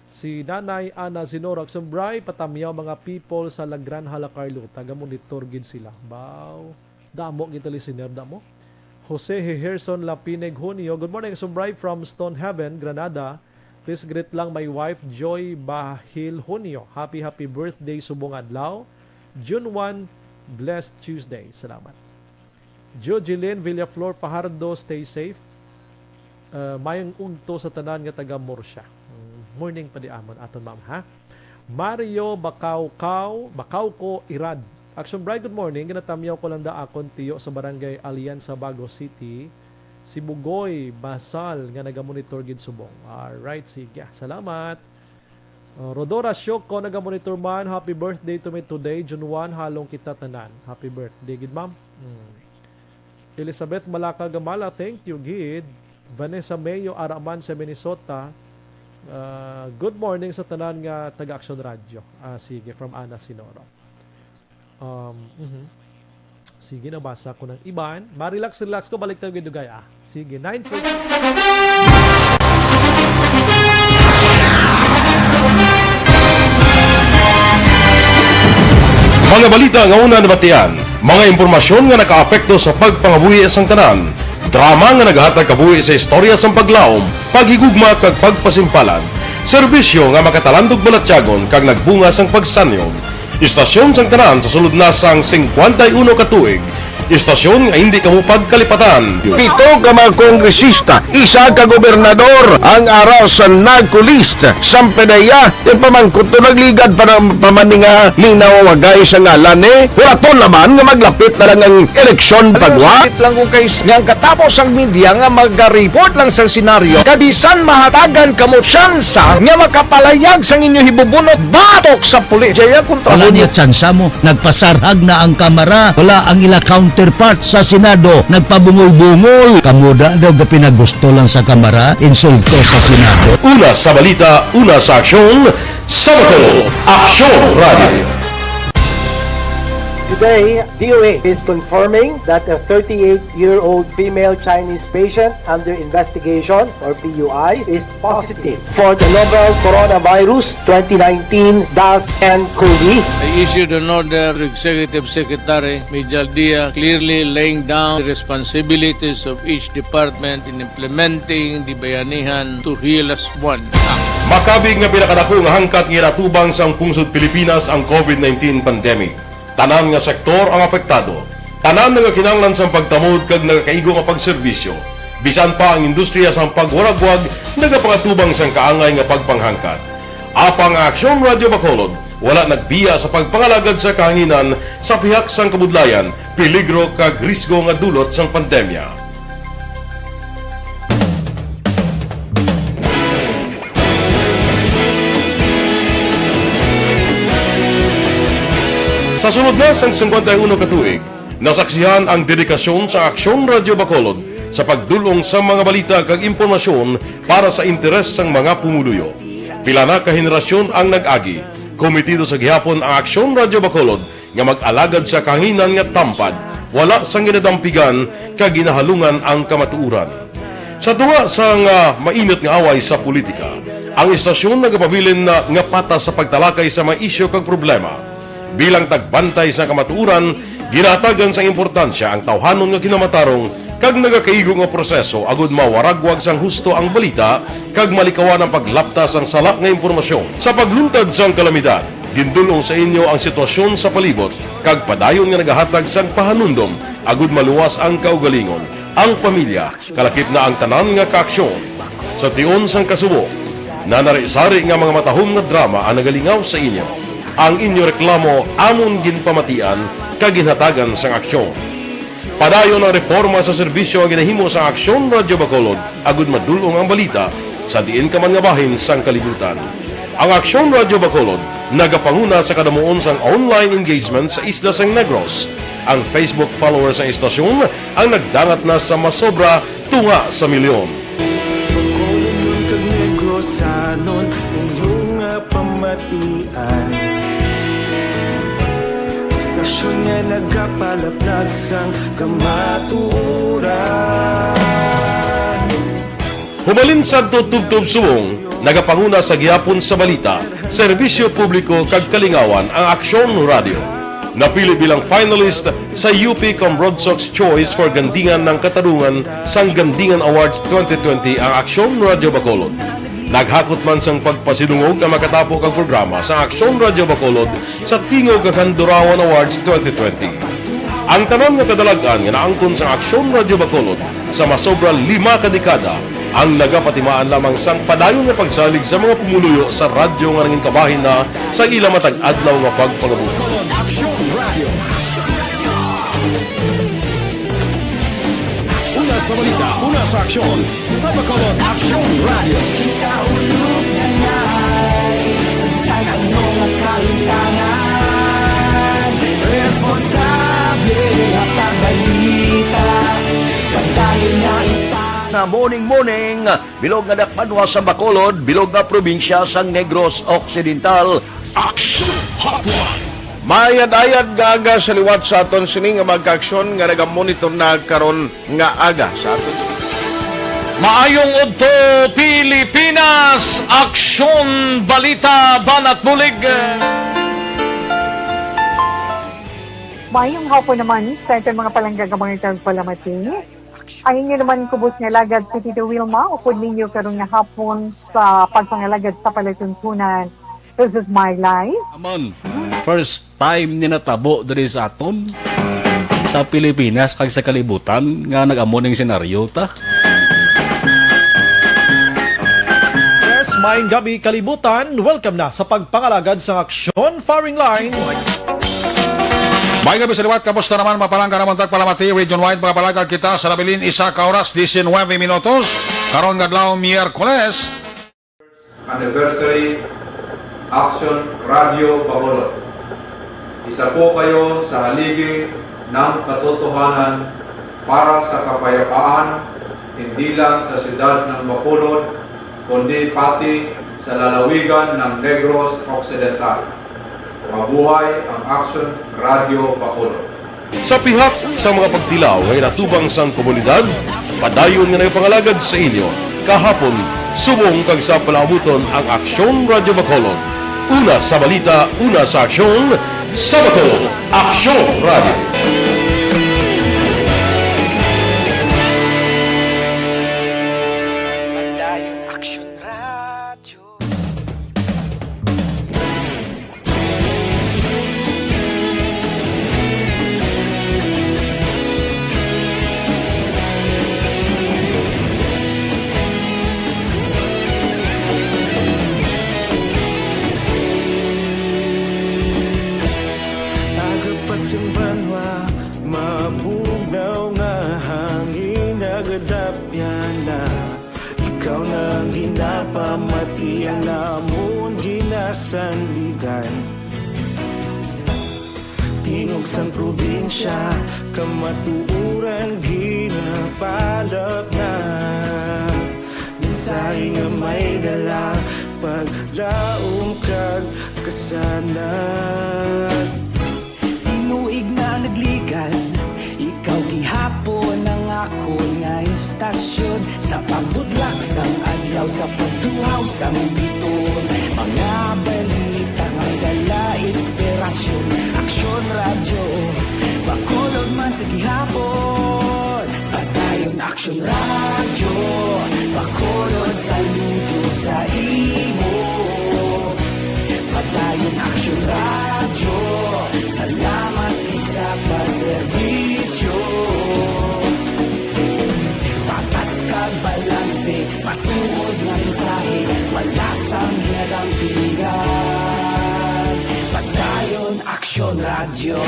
Si Nanay Ana Sinoro, "Action Bry, patamyaw mga people sa La Granja, La Carlota. Taga-monitor gid sila." Baw, damo gid listener, damo. Jose Heherson Lapineg Junio, "Good morning, Action Bry, from Stone Heaven, Granada. Please greet lang my wife, Joy Bahil Junio. Happy, happy birthday, subong adlaw. June one, blessed Tuesday." Salamat. Jojeline Villaflor Fajardo, stay safe. Uh, mayong udto sa tanan nga taga Murcia. Mm, morning pa di amon aton, ma'am, ha? Mario Bacaucao, Bacauco Irad. Action Bry, good morning. Ginatamyaw ko lang da akon tiyo sa Barangay Alianza, Bago City. Si Bugoy Basal nga nagamonitor gid subong. Alright, sige. Salamat. Uh, Rodora Shoko nagamonitor man. "Happy birthday to me today, June one. Halong kita tanan." Happy birthday gid, ma'am. Hmm. Elizabeth Malaka Gamala, thank you gid. Vanessa Mayo, ara man sa Minnesota. Uh, good morning sa tanan nga taga Action Radio. Ah, sige, from Ana Sinoro. Um, mhm. Sige, nabasa ko ng iban. Ma-relax, relax ko. Balik tayo, Gidugay, ah. Sige, nine forty. Mga balita nga una nabatian, mga impormasyon nga nakaapekto sa pagpangabuhi sang tanan, drama nga naghatag kabuhi sa istorya sang paglaom, paghigugma kag pagpasimpalan, serbisyo nga makatalandog balatyagon kag nagbunga sang pagsanyog. Istasyon sang tanan sa sulod na sang singkwenta y uno ka tuig. Istasyon nga hindi kamo pagkalipatan. Pito ka mga kongresista, isa ka gobernador ang ara sa NAGCO list. Sang PDEA, yung pamangkot to nagligad pa ng pamaninga linaw wagay sa ngalan ni. Wala to naman nga maglapit na lang ang eleksyon. Ano, pagwa. Sakit lang kung kay nga ang katapos ang media nga mag-report lang sa senaryo, kabisan mahatagan kamo tsansa nga makapalayag sang inyo hibubunot batok sa pulis. Jaya kontra. Wala mo niya tsansa mo. Nagpasarhag na ang kamara. Wala ang ila counter. Part sa Senado, nagpabungol-bungol. Kamo da daw gapinagusto lang sa Kamara, insulto sa Senado. Una sa balita, una sa aksyon, sa Bacolod, Aksyon Radio. Today, D O A is confirming that a thirty-eight-year-old female Chinese patient under investigation, or P U I, is positive for the novel coronavirus twenty nineteen dash N cov. I issued an order to Executive Secretary Mijal Dia, clearly laying down the responsibilities of each department in implementing the Bayanihan to Heal As One Act. Makabig nga pinakadako nga hangkat nga ginatubang sang pungsod Pilipinas ang covid nineteen pandemic. Tanan nga sektor ang apektado. Tanan nga kinahanglan sang pagtamod kag nagakaigo nga pagserbisyo. Bisan pa ang industriya sang pagwaragwag nagapangatubang sang kaangay nga pagpanghangkat. Apang ang Aksyon Radio Bacolod wala nagbiya sa pagpangalagad sa kahanginan sa pihak sang kabudlayan, peligro kag risgo nga dulot sang pandemya. Sa sulod na sang singkwenta y uno ka tuig, nasaksihan ang dedikasyon sa Aksyon Radio Bacolod sa pagdul-ong sa mga balita kag impormasyon para sa interes sang mga pumuluyo. Pila na ka henerasyon ang nag-agi. Komitido sa gihapon ang Aksyon Radio Bacolod nga mag-alagad sa kahanginan nga tampad, wala sang ginadampigan kag ginahalungan ang kamatuoran. Sa tunga sang, ah, mainit nga away sa politika, ang istasyon nagapabilin na nga patas sa pagtalakay sa mga isyu kag problema. Bilang tagbantay sa kamatuoran, ginahatagan sang importansya ang tawhanon nga kinamatarong kag nagakaigo nga proseso agud mawaragwag sang husto ang balita kag malikawan ang paglapta sang sala nga impormasyon. Sa pagluntad sang kalamidad, gindul-ong sa inyo ang sitwasyon sa palibot kag padayon nga nagahatag sang pahanumdom agud maluwas ang kaugalingon, ang pamilya, kalakip na ang tanan nga kaaksyon. Sa tion sang kasubo, nanari-sari nga mga matahom nga drama ang nagalingaw sa inyo. Ang inyo reklamo amon ginpamatian kag ginhatagan sang aksyon. Padayon ang reporma sa serbisyo nga ginahimo sang Aksyon Radio Bacolod agud madul-ong ang balita sa diin ka man nga bahin sang kalibutan. Ang Aksyon Radio Bacolod nagapanguna sa kadamuon sang online engagement sa isla sang Negros. Ang Facebook followers sang istasyon ang nagdangat na sa masobra tunga sa milyon. Bacolodnon kag Negrosanon, inyo nga pamatian. Istasyon nga nagapalaplag sang kamatuoran. Humalin sadto tubtob subong, nagapanguna sa gihapon sa balita, serbisyo publiko kag kalingawan ang Aksyon Radio. Napili bilang finalist sa U P Cambroadsox Choice for Gandingan ng Katarungan sang Gandingan Awards twenty twenty ang Aksyon Radio Bacolod. Naghakot man sang pagpasidungog ang makatapo kag programa sa Aksyon Radio Bacolod sa Tingog kag Handurawan Awards twenty twenty. Ang tanan nga kadalag-an nga naangkon sang Aksyon Radio Bacolod sa masobra lima ka dekada ang nagapatimaan lamang sang padayon nga pagsalig sa mga pumuluyo sa radyo nga nanginkabahin na sa ila matag adlaw nga pagpangabuhi. Aksyon Radio. Una sa balita, una sa aksyon, sa Bacolod Aksyon Radio. Kita ulog na ngay, sagsay ang mga kaintangan. Responsable, hatag balita, padayon nga ita- Na morning, morning, bilog nga dakbanwa sa Bacolod, bilog nga probinsya sang Negros Occidental. Action Hotline. Maayad-ayad nga aga sa liwat sa aton sini nga magkaaksyon nga nagamonitor na karon nga aga sa aton. Maayong udto, Pilipinas! Aksyon, balita, banat bulig. Maayong hapon naman sa aton mga palangga nga mga tagpalamati. Ang inyo naman kubos nga alagad si Tito Wilma, upod ninyo karon nga hapon sa pagpangalagad sa palatuntunan. This is my life. Amon, first time ni natabo diri sa aton sa Pilipinas kag sa kalibutan nga nag-amo ning senaryo ta. Yes, maayong gabi, kalibutan. Welcome na sa pagpangalagad sa Aksyon Firing Line. May gabi sa liwat, kamusta naman, mapalangga naman tagpalamati, region wide, mga palagad kita sa nabilin, isa ka oras, diecinuebe minutos, karon nga adlaw, Miyerkules. Anniversary, Aksyon Radio Bacolod. Isa po kayo sa haligi ng katotohanan para sa kapayapaan, hindi lang sa siyudad ng Bacolod, kundi pati sa lalawigan ng Negros Occidental. Mabuhay ang Action Radio Bacolod! Sa pihak sa mga pagtilaw nga ginatubang sang komunidad, padayon nga nagapangalagad sa inyo kahapon, subong kag sa palaabuton ang Aksyon Radyo Bacolod. Una sa balita, una sa aksyon, sa Bacolod, Aksyon Radyo. Padayon Aksyon Radyo. Aga pa sa banwa, mabugnaw nga hangin nagadapyan na. Ikaw na ang ginapamati, ang amon ginasandigan. Tingog sang probinsya, kamatuoran ginapalapnag. Mensahe nga may dala, paglaom kag kasanag. Tinuig na nagligan, ikaw gihapon ang akon nga istasyon. Sa pagbutlak sang adlaw, sa pagtuhaw sang biton, mga balita nga may dala inspirasyon. Aksyon Radyo, Bacolod man sa gihapon. Padayon Aksyon Radyo, Bacolod, saludo sa imo. Padayon Aksyon Radyo, salamat gid sa pagserbisyo. Patas kag balanse, matuod nga mensahe, wala sang ginadampigan. Padayon Aksyon Radyo.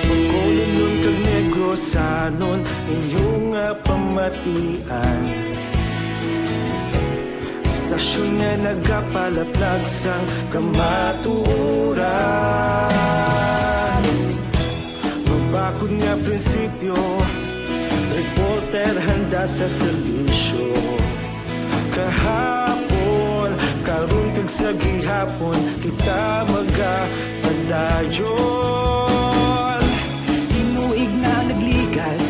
Bacolodnon kag Negrosanon, inyo nga pamatian. Istasyon nga nagapalaplag sang kamatuoran. Mabakod nga prinsipyo, reporter handa sa serbisyo. Kahapon, karon kag sa gihapon, kita magapadayon. Tinuig na nagligan,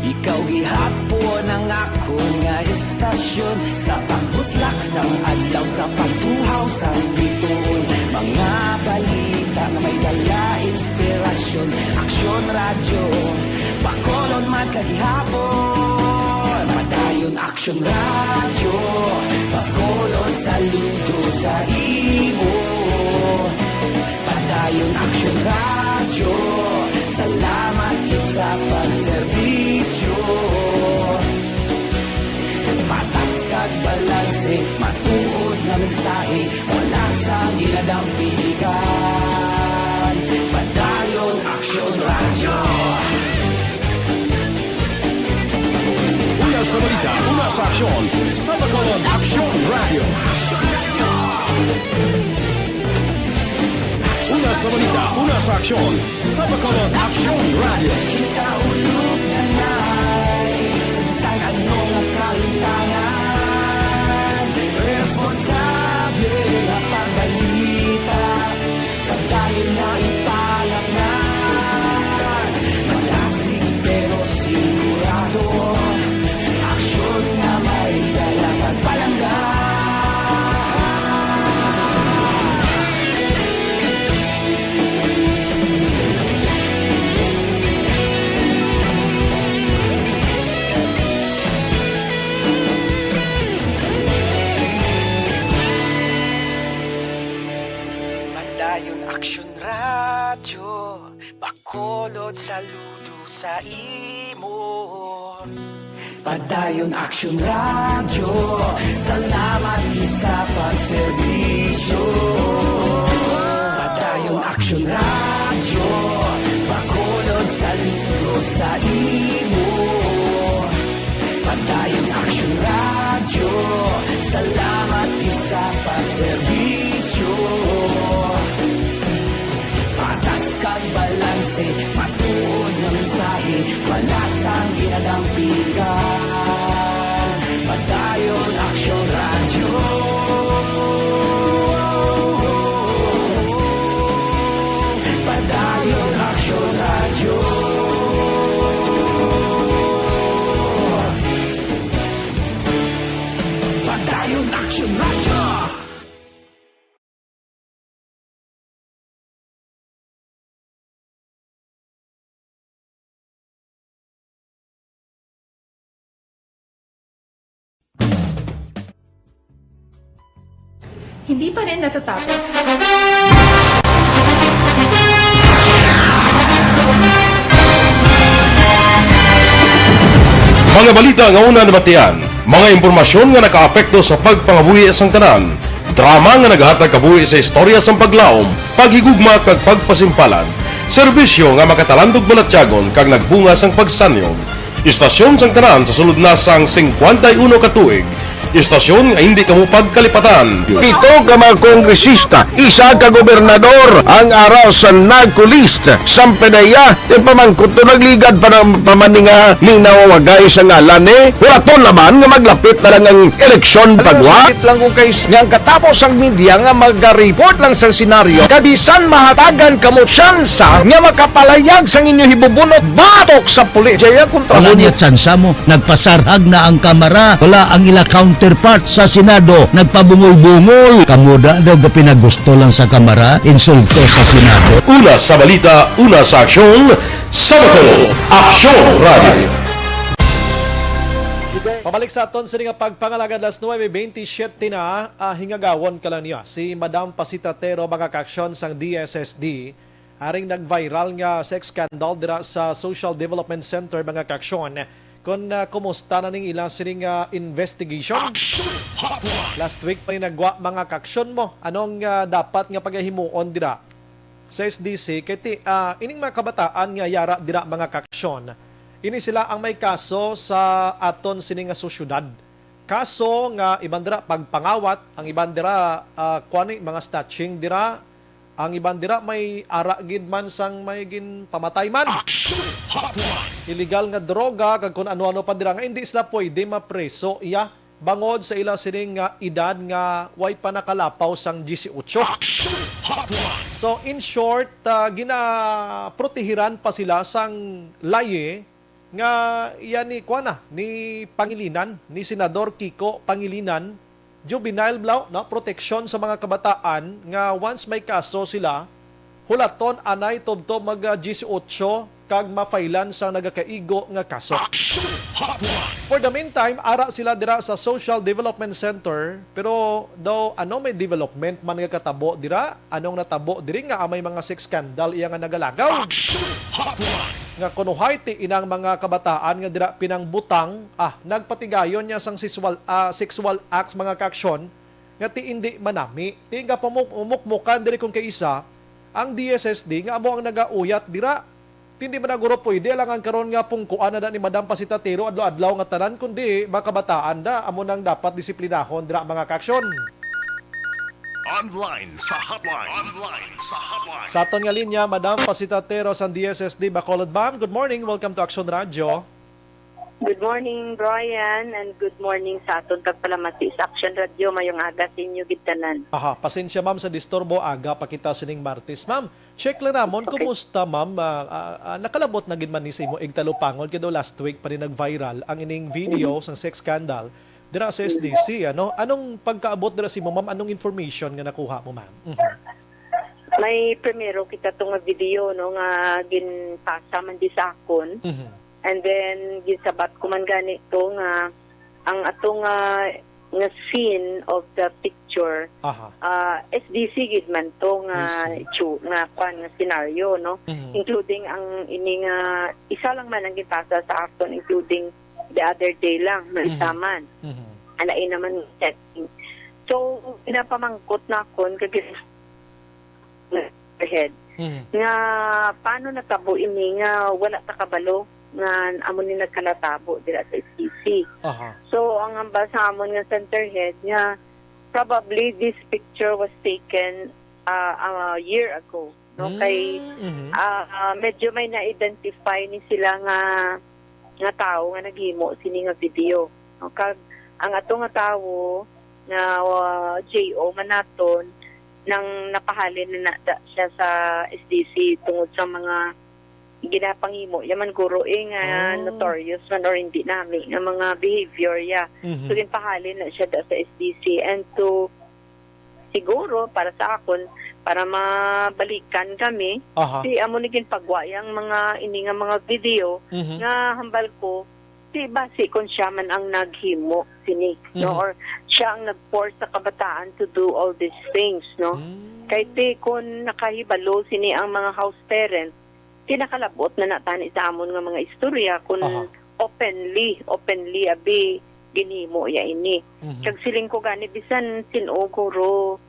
ikaw gihapon ang akon nga istasyon. Sa pagbutlak sang adlaw, sa pagtuhaw sang biton, mga balita nga may dala inspirasyon. Aksyon Radyo, Bacolod man sa gihapon. Padayon Aksyon Radyo, Bacolod, saludo sa imo. Padayon Aksyon Radyo, salamat gid sa pagserbisyo. Patas kag balanse, matuod nga mensahe, wala sang ginadampigan. Padayon Aksyon Radyo. Una sa balita, una sa aksyon, sa Bacolod Aksyon Radyo. Una sa balita, una sa aksyon, sa Bacolod Aksyon Radyo. Kita ulog na nay, sa bisan ano nga kalimtangan, responsable nga pagbalita. Padayon nga ipalapngan, malasig pero sigurado, aksyon nga may dala kag palangga. Padayon Aksyon Radyo, Bacolod, saludo sa imo. Padayon Aksyon Radyo, salamat gid sa pagserbisyo. Padayon Aksyon Radyo, Bacolod, saludo sa imo. Padayon Aksyon Radyo, Hindi pa rin natatapos. Mga balita nga una nabatian, mga impormasyon nga nakaapekto sa pagpangabuhi sang tanan, drama nga naghatag kabuhi sa istorya sang paglaom, paghigugma kag pagpasimpalan, serbisyo nga makatalandog balatyagon kag nagbunga sang pagsanyog. Istasyon sang tanan sa sulod na sang singkwenta y uno ka tuig, istasyon nga hindi kamo pagkalipatan. Pito ka mga kongresista, isa ka gobernador ang ara sa NAGCO list. Sampanaya, ti pamangkot to nagligad pa ng pamaninga ni nawawagay sa ngalan ni. Wala to naman nga maglapit na lang ang eleksyon pagwa. Sakit lang kung kay nga ang katapos ang media nga mag-report lang sa senaryo, kabisan mahatagan kamo tsansa nga makapalayag sang inyo hibubunot batok sa pulis. Jaya kontra Wala niya tsansa mo. Nagpasarhag na ang Kamara. Wala ang ila counterpart sa Senado. Nagpabungol-bungol. Kamo da daw ga pinagusto lang sa Kamara, insulto sa Senado. Una sa balita, una sa aksyon, sa Bato, Aksyon Radio. Pabalik sa aton sini nga pagpangalagad, las nuebe bentisiete na, ah, hingagawon ka lang niya si Madam Pasita Tero, mga kaaksyon sang D S S D, aring nag-viral nga sex scandal dira sa Social Development Center, mga kaaksyon. Kon, ah, kumusta na ning ilang sining, ah, investigation? Action Hotline! Last week pa ni nagwa, mga kaaksyon mo. Anong, ah, dapat nga pagahimuon dira sa S D C? Kay ti, ah, ining mga kabataan nga yara dira, mga kaaksyon, ini sila ang may kaso sa aton sini nga sosyedad. Kaso nga iban dira pagpangawat, ang iban dira, ah, kuan ni, mga snatching dira, ang iban dira may ara gid man sang may ginpamatay man. Action Hotline! Illegal nga droga kag kun ano-ano pa dira nga hindi sila pwede mapreso, iya, bangod sa ila sining nga edad nga way pa nakalapaw sang disiotso. Action Hotline! So, in short, ah, ginaprotehiran pa sila sang laye nga iya ni kuan na, ni Pangilinan, ni Senador Kiko Pangilinan, juvenile law, no, proteksyon sa mga kabataan nga once may kaso sila, hulaton anay tubtob mag, ah, disiotso kag mafailan sang nagakaigo nga kaso. Action Hotline! For the meantime, ara sila dira sa Social Development Center, pero daw ano may development man nga katabo dira? Anong natabo diri nga may mga sex scandal iya nga nagalagaw? Action Hotline! Nga kunuhay ti inang mga kabataan nga dira pinangbutang, ah, nagpatigayon niya sang sexual, ah, sexual acts, mga kaaksyon, nga ti indi manami. Ti nga pamuk-, pamukmukan diri kung kaisa ang D S S D nga amo ang nagauyat dira. Ti indi man na guro pwede alangan karon nga pungkuan na da ni Madam Pasita Tero adlaw-adlaw nga tanan, kundi mga kabataan da amo nang dapat disiplinahon dira, mga kaaksyon. Online sa hotline. Online sa hotline. Sa aton nga linya, Madam Pasita Tero sang D S S D Bacolod. Ma'am, good morning. Welcome to Action Radio. Good morning, Brian, and good morning sa aton tagpalamati sa Action Radio. Mayong aga sa inyo gid tanan. Aha, pasensya, ma'am, sa disturbo. Aga pa kita sining Martes. Ma'am, check lang namon, okay, kumusta, ma'am? Ah, ah, ah, nakalabot na gid man ni sa imo igtalupangon, kay daw last week pa rin nag-viral ang ining video, mhm, sang sex scandal dira sa S D C, ano? Anong pagkaabot dira sa imo, ma'am? Anong information nga nakuha mo, ma'am? Mhm. May primero kita to nga video, no, nga ginpasa man di sa akon. Mhm. And then, ginsabat ko man gani to nga ang ato nga, nga scene of the picture, aha, ah, S D C gid man to nga, I see, chu-, nga kwan, nga scenario, no? Mhm. Including ang ini nga, isa lang man ang ginpasa sa akon, including the other day lang, may, mhm, isa man. Mhm. Alain naman setting. So, pinapamangkot na akon kag head, mhm, nga paano natabo ini nga wala ta kabalo nga amo ni nagkanatabo dira sa S D C. Aha. So, ang hambal sa amon nga center head nga probably this picture was taken, ah, a year ago, no? Mm, kay, mhm, ah, medyo may na-identify ni sila nga, nga tawo nga naghimo sini nga video, no? Kag ang ato nga tawo nga, ah, J O man naton, nang napahalin na na da siya sa S D C tungod sa mga ginapangimo ya man guro, eh, nga, oh, notorious man or hindi nami nga mga behavior ya. Mhm. So, ginpahalin na siya da sa S D C. And to, siguro, para sa akon, para mabalikan kami, aha, si amo ni ginpagwa yang mga, ini nga mga video, mhm, nga hambal ko, si basi kon siya man ang naghimo sini, no? Mhm. Or siya ang nag-force sa kabataan to do all these things, no? Mm. Kay ti, kung nakahibalo sini ang mga house parents, kinakalabot na natani sa amon nga mga istorya kung Aha. openly, openly, abi, ginhimo ya ini. Mhm. Kag siling ko gani, bisan sin-o guro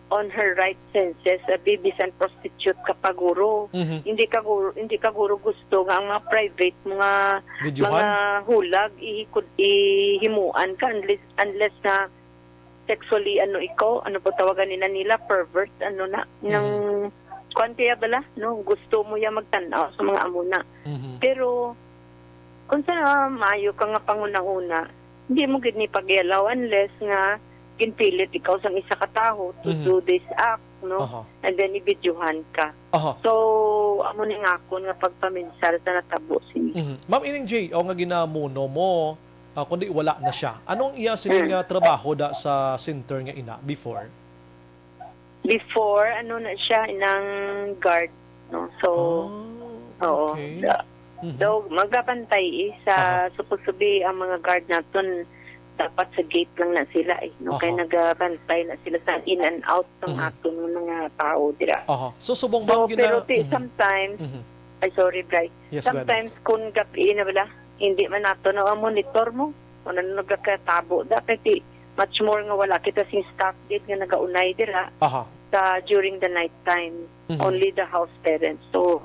on her right senses, abi, bisan prostitute ka pa guro. Mhm. Hindi ka guro, hindi ka guro gusto nga ang mga private, mga, Videohan? mga hulag, ihikod, ihimuan ka, unless, unless nga sexually, ano, ikaw, ano po tawagan nila, nila, pervert, ano na, Mm. nang, kuwan kaya bala, no? Gusto mo ya magtanaw sa mga amo na. Mhm. Pero, kung sa maayo ka nga panghunahuna, hindi mo gid ni pag-allow unless nga ginpilit ikaw sang isa ka tawo to Mhm. do this act, no? Aha. And then, ibidyohan ka. Aha. So, amo ni nga akon nga pagpaminsar sa natabo sini. Mhm. Ma'am, ining J O nga ginamuno mo, ah, kundi wala na siya. Ano ang iya sini Hmm. nga trabaho da sa center nga ina before? Before, ano na siya, inang guard, no? So, Ah, oo. okay. Da-, Mhm. daw, magabantay, eh, sa, Aha. supposed to be, ang mga guard naton, dapat sa gate lang na sila, eh, no? Kay Aha. nagabantay na sila sa in and out ng Mhm. aton nga mga tao dira. Aha. So, subong So, bang gina-, pero ti, Mhm. sometimes, Mhm. ay, sorry, Bri. Yes, go ahead. Sometimes, kung gabi na bala, hindi man nato na monitor mo, kung ano nagkakatabo, dapat ti, much more nga wala kita sing staff gid nga nagaunay dira Aha. sa during the night time, Mhm. only the house parents. So,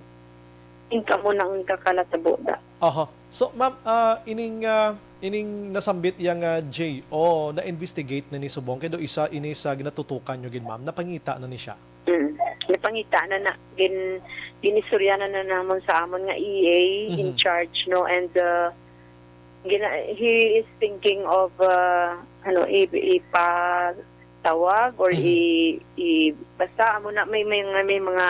in kamo nang kakalatabo da. Aha. So, ma'am, ah, ining, ah, ining nasambit yang, ah, J O, na-investigate na ni subong, kay do isa ini sa ginatutukan nyo gid, ma'am. Napangita na ni siya? Mm. Napangita na na. Gin-, ginistorya na na namon sa amon nga E A in Mhm. charge, no? And, uh, gina-, he is thinking of, uh, ano, i-, ipatawag or Mhm. i-, i-, basta amo na may, may, may mga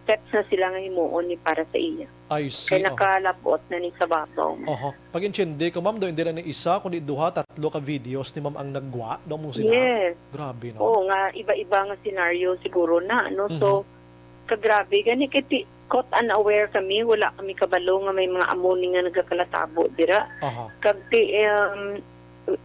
steps na sila nga himuon ni para sa iya. I see, Kay oh. nakalabot na ni sa babaw. Oho. Pag-intindi ko, ma'am, do hindi na ni isa, kundi duha, tatlo ka videos ni ma'am ang nagwa, do mo sila. Yes. Grabe, no? Oo, nga iba-iba nga scenario siguro na, no? So, Mhm. kagrabe, gani kay ti-, caught unaware kami, wala kami kabalo nga may mga amo ni nga nagakalatabo dira. Aha. Kag ti, um,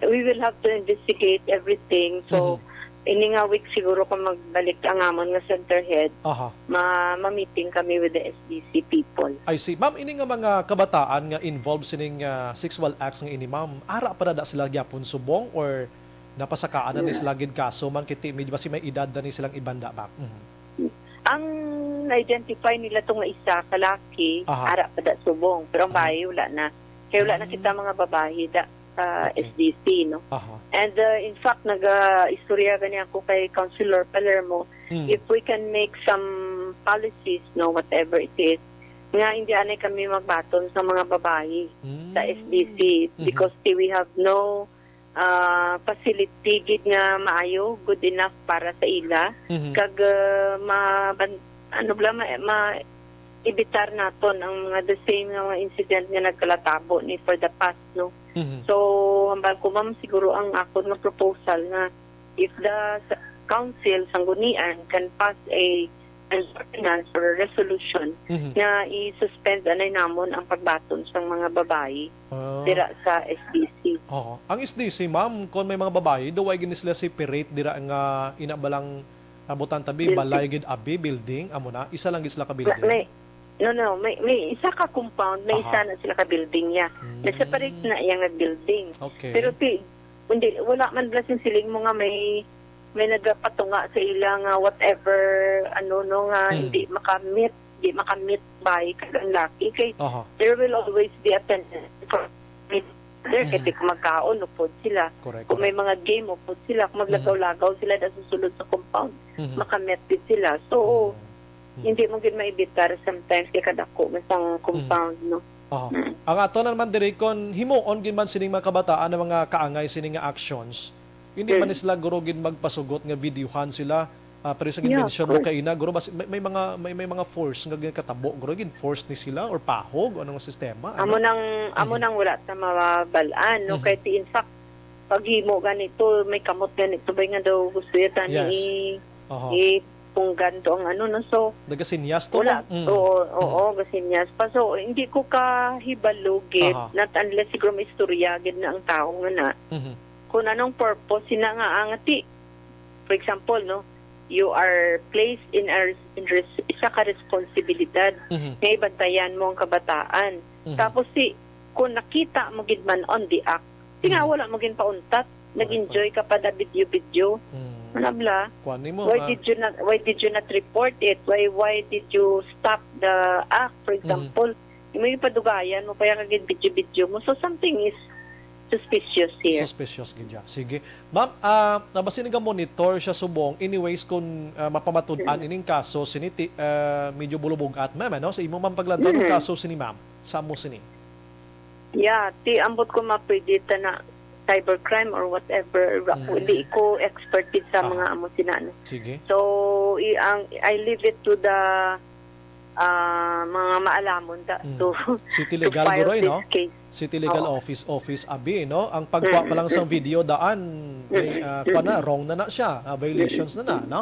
we will have to investigate everything. So, Mhm. ini nga week siguro kung magbalik ang amon nga center head, Aha. ma-, ma-meeting kami with the S D C people. I see. Ma'am, ini nga mga kabataan nga involved sining, ah, sexual acts nga ini, ma'am, ara pa na da sila gyapon subong or napasakaan na ni Mm. sila gid kaso, ma'am, kay ti-, medyo basi may edad na ni silang iban da, ma'am? Mhm. Ang na-identify nila to nga isa ka laki, Aha. ara pa da subong, pero ang Mhm. bayi wala na. Kay wala na Mm. kita mga babayi da sa Okay. S D C, no? Aha. And, uh, in fact, naga-istorya gani ako kay Councilor Palermo, Mm. if we can make some policies, no, whatever it is, nga hindi anay kami magbaton sa mga babayi sa Mm. S D C Mhm. because we have no, uh, facility gid nga maayo, good enough para sa ila. Mhm. Kag, uh, maban-, ano bala, ma-, ma-, evitar naton ang mga the same nga mga incident nga nagkalatabo ni for the past, no? Mhm. So, hambal ko, ma'am, siguro ang akon nga proposal nga if the s-, council, sanggunian, can pass a, an ordinance or a resolution Mhm. nga i-suspend anay namon ang pagbaton sang mga babayi Ah. dira sa S D C. Oo. Ang S D C, ma'am, kon may mga babayi, do way gani sila separate dira nga ina balang, ah, butang tabi, Building. balay gid abi, building, amo na, isa lang gid sila ka Wala, building. may, no, no, may, may isa ka compound, may Aha. isa na sila ka building niya. Mm. Na-separate na iya nga building. Okay. Pero ti-, hindi, wala man bala sing siling mo nga may, may nagapatunga sa ila nga whatever, ano, no, nga Mm. hindi makamit, di makamit by kag ang laki. Kay Aha. there will always be a tendency for there, kay Mhm. kung magkaon, upod sila. Correct, Kung may correct. mga game, upod sila. Kung Mhm. maglagaw-lagaw sila na susulod sa compound, Mhm. makamit gid sila. So, Mhm. Mhm. hindi mo gid maibitar sometimes kay kadako man sang Mhm. compound, no? Aha. Mm. Ang ato na naman diri, kon himuon gid man sining mga kabataan ang mga kaangay sini nga actions, hindi man Mm. ni sila guro gid magpasugot nga videohan sila, ah, pero sa Yeah, of ginmensyon mo course. kaina, guro, bas-, may, may mga, may, may mga force nga ginakatabo, guro, gin-force ni sila or pahog, ano nga sistema, Amo ano? nang, amo Mhm. nang wala ta mabal-an, no? Mhm. Kay ti, in fact, paghimo ganito, may kamot ganito, bay nga daw gusto yata ni Yes. i-, Aha. ipunggan to ang ano, no? So, Nagasinyas to, wala. ma'am? Mm. Oo, oo, Mm. gasinyas pa. So, hindi ko kahibalo gid, Aha. not unless siguro may istorya gid na ang tao nga na. Mhm. kung anong purpose sina nga ang ti, for example, no, you are placed in a res-, in res-, isa ka responsibilidad Mhm. nga ibantayan mo ang kabataan. Mhm. Tapos si, kung nakita mo gid man on the act, si nga Mhm. wala mo ginpauntat, Correct, nag-enjoy ka pa da video-video. Hmm. Manabla, Kuan nimo, why ah, did you not, why did you not report it? Why, why did you stop the act, for Mhm. example? Imo yung padugayan mo, kaya ka gid video-video mo. So, something is suspicious here. Suspicious gid siya. Sige. Ma'am, ah, nabasi nga monitor siya subong. Anyways, kung, ah, mapamatud-an Mm. ining kaso, sini ti-, ah, medyo bulubog-at, ma'am, ano? Sa imo, ma'am, paglantaw ng Mm. kaso sini, ma'am? Sa amo sini? Yeah, ti ambot ko mapwede ta na cybercrime or whatever. Ako, Mm. di ko expert gid sa Aha. mga amo sina, no. Sige. So, i-, ang, I leave it to the, ah, mga maalamon da, Mm. to, City to Legal, file Guroy, this no? case. City Legal Oo. Office, Office Abi, no? Ang pagkuha pa Mm, lang sa mm. video daan, may, Mm, ah, mm, kuwan na, mm. wrong na na siya, ah, violations na na, no?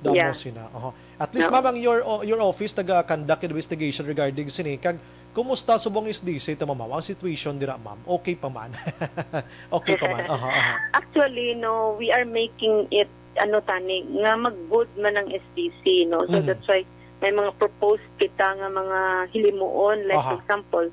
Damo Yeah. sina. Oho. At least, No. ma'am, ang your, o-, your office naga-conduct investigation regarding sini. Kag, kumusta subong S D C ta, ma'am? Ang situation dira, ma'am? Okay pa man? Okay pa man? Aha, aha. Actually, no, we are making it, ano, tani, nga mag-good man ang S D C, no? So, Mhm. that's why may mga proposed kita nga mga hilimuon. Like, Aha. for example,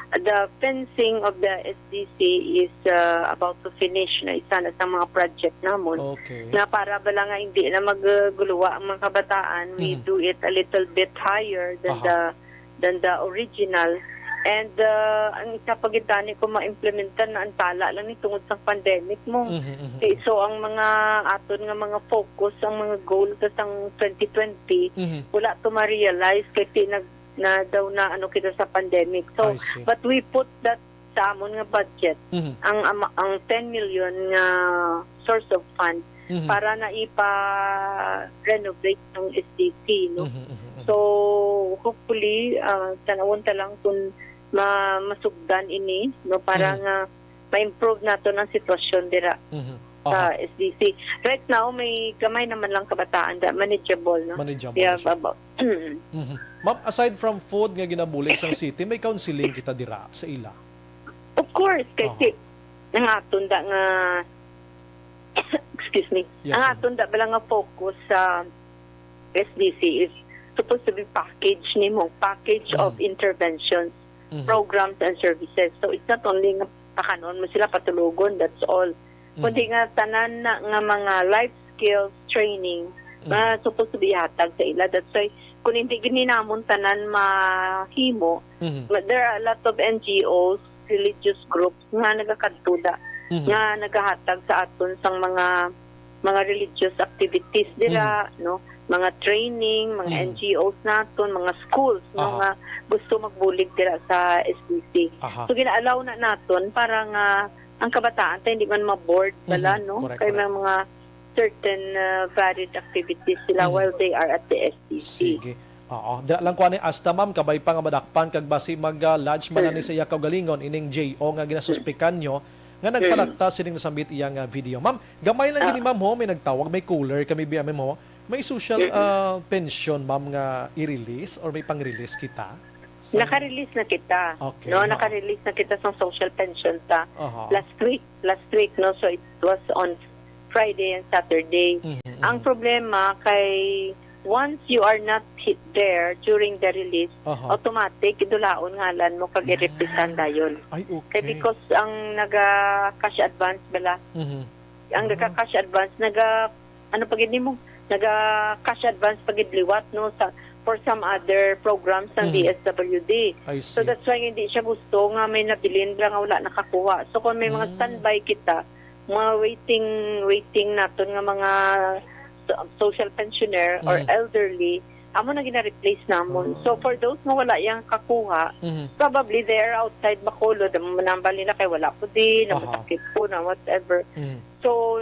the fencing of the S D C is, uh, about to finish na isa na sa mga project namon. Okay. Nga para bala nga hindi na maguluwa ang mga kabataan, we Mhm. do it a little bit higher than Aha. the, than the original. And, uh, ang isa pa gid tani kung ma-implementan na ang tala lang ni tungod sa pandemic mo. Mhm, mhm, Okay, mhm. so ang mga aton nga mga focus, ang mga goal sa sang twenty twenty, Mhm. wala to ma-realize kay ti-, nag-, na daw na ano kita sa pandemic. So, I see. but we put that sa amon nga budget, Mhm. ang ama-, ang ten million nga source of fund Mhm. para na ipa-renovate ng S D C, no? Mhm, mhm, mhm. So, hopefully, ah, tanawon ta lang kung ma-, masugdan ini, no? Para Mhm. nga ma-improve naton ang sitwasyon dira Mhm. sa Aha. S D C. Right now, may gamay naman lang kabataan da, manageable, no? Manageable We na have siya. about Mhm. Ma'am, aside from food nga ginabulig sang city, may counseling kita dira sa ila? Of course, kay Aha. si-, ang aton da nga, excuse me, Yes, ang ma'am. aton da bala nga focus sa S D C is supposed to be package nimo, package of Mhm. interventions, Mhm. programs, and services. So, it's not only nga pakanon mo sila, patulogon, that's all. Kundi Mhm. nga tanan na nga mga life skills training, Mhm. nga supposed to be ihatag sa ila. That's why, kung hindi gid ni namon tanan mahimo, Mhm. ma-, there are a lot of N G Os, religious groups nga nagakadto da, Mhm. nga nagahatag sa aton sang mga, mga religious activities dira, Mhm. no? Mga training, mga Mhm. N G Os naton, mga schools, no? Aha. Nga gusto magbulig dira sa S D C. Aha. So, gina-allow na naton para nga ang kabataan ta hindi man ma-board bala, Mhm. no? Correct, Kay correct. may mga certain, uh, varied activities sila Mhm. while they are at the S D C. Sige. Oo. Dira lang kuan ni asta, ma'am, kabay pa nga madakpan kag basi mag, ah, lodge man na ni Mm. sa iya kaugalingon ining J O nga ginasuspikan nyo nga Mm. nagpalakta sining nasambit iya nga video. Ma'am, gamay lang Ah. gini, ma'am, ho, may nagtawag, may caller kami biya, ma'am, ho. May social, Mm-mm. ah, pension, ma'am, nga i-release or may pang-release kita? Sa Naka-release na kita. Okay, No, oo. naka-release na kita sa social pension ta Aha. last week, last week, no? So, it was on Friday and Saturday. Mhm, Ang mhm. problema kay once you are not hit there during the release, Aha. automatic, idulaon ngalan mo kag Mm. i-represent dayon. Ay, Kay okay. because ang naga-cash advance bala, Mhm. ang Mhm. naga-cash advance, naga, ano pa gid nimo? Naga-cash advance pa gid liwat, no, sa, for some other programs ng Mhm. D S W D. I So, see. that's why hindi siya gusto nga may nabilin ra nga wala nakakuha. So, kung may mga Mm. standby kita, mga waiting, waiting naton nga mga so-, social pensioner or Mhm. elderly, amo na gina-replace namon. Ah. So, for those nga wala yang kakuha, Mhm. probably they are outside Bacolod. Ang manambal nila kay wala ko din, na Aha. masakit ko, na whatever. Mhm. So,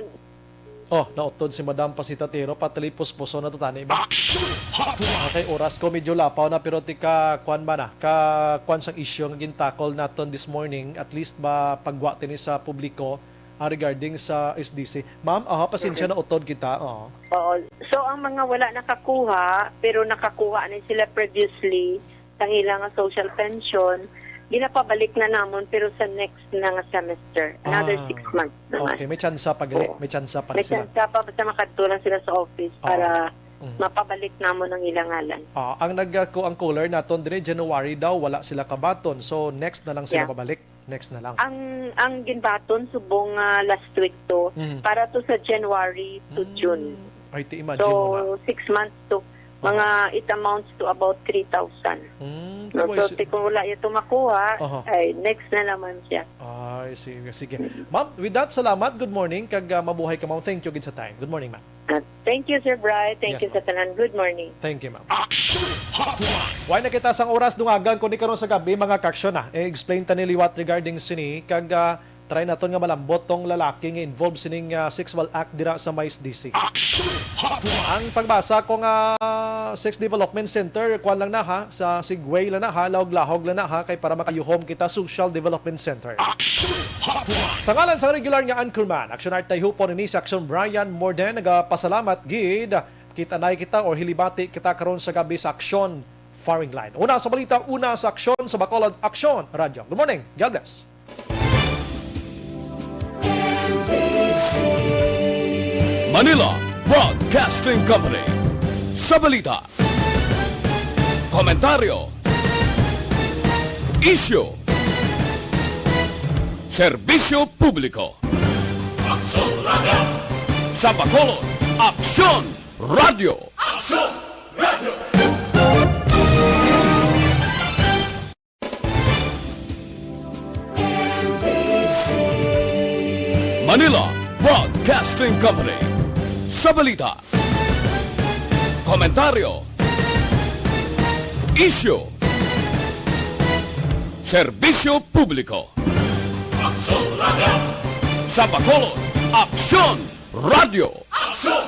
Oh, nautod si Madam Pasitatero, patali puspuson na to tani. Action Hotline! Okay, oras ko medyo lapaw na, pero tika, kwan ba na? Ka, kwan sang issue nga gintakol naton this morning, at least ba pagwa tini sa publiko, ah, regarding sa S D C. Ma'am, aha, pasensya Mm-mm. na utod kita, oo. Oo. So, ang mga wala nakakuha, pero nakakuha ni sila previously, sang ila nga social pension, ginapabalik na namon, pero sa next na nga semester, another Ah, six months naman. Okay, may tsansa pa gali, Oo. may tsansa pa May sila. tsansa pa, basta makadto lang sila sa office Oo. para Mm. mapabalik namon ang ilang ngalan. Ah, ang nag-, ah, ko-, ang caller naton diri, January daw, wala sila kabaton. So, next na lang sila Yeah. mabalik. Next na lang. Ang, ang ginbaton subong, ah, last week to, Mhm. para to sa January to Mm. June. Ay, ti, imagine So, mo na. six months to, Oo. mga, it amounts to about three thousand. Mm, No, tiboy so, si- ti kung wala ito makuha, Aha. ay, next na naman siya. Ay, sige, sige. Ma'am, with that, salamat. Good morning. Kag, ah, mabuhay ka, ma'am. Thank you gid sa time. Good morning, ma'am. Ah, thank you, Sir Bry. Thank Yes, you sa ma'am. tanan. Good morning. Thank you, ma'am. Action Hotline. Wala na kita sang oras, dungagan ko ni karon sa gabi, mga ka-aksyon, ah. I-explain ta ni liwat regarding sini, kag, ah, try naton nga malambot tong lalaki nga involved sining, ah, sexual act dira sa Mais D C. Action Hotline. Ang pagbasa ko nga Sex Development Center, kuwan lang na ha, sa Segway lang na ha, lahog-lahog lang na ha, kay para makayuhom kita Social Development Center. Action Hotline. Sa ngalan sa regular nga anchorman, Action Art Tayhupon, ini si Action Brian Morden, nagapasalamat gid. Kita na kita or hilibati kita karon sa gabi sa Action Firing Line. Una sa balita, una sa aksyon sa Bacolod Action Radio. Good morning. God bless. Manila Broadcasting Company. Sa balita, komentaryo, isyu, serbisyo publiko. Aksyon Radio. Sa Bacolod, Aksyon Radio. Aksyon Radio. Manila Broadcasting Company. Sa balita, komentaryo, isyu, serbisyo publiko. Aksyon Radio. Sa Bacolod, Aksyon Radio. Aksyon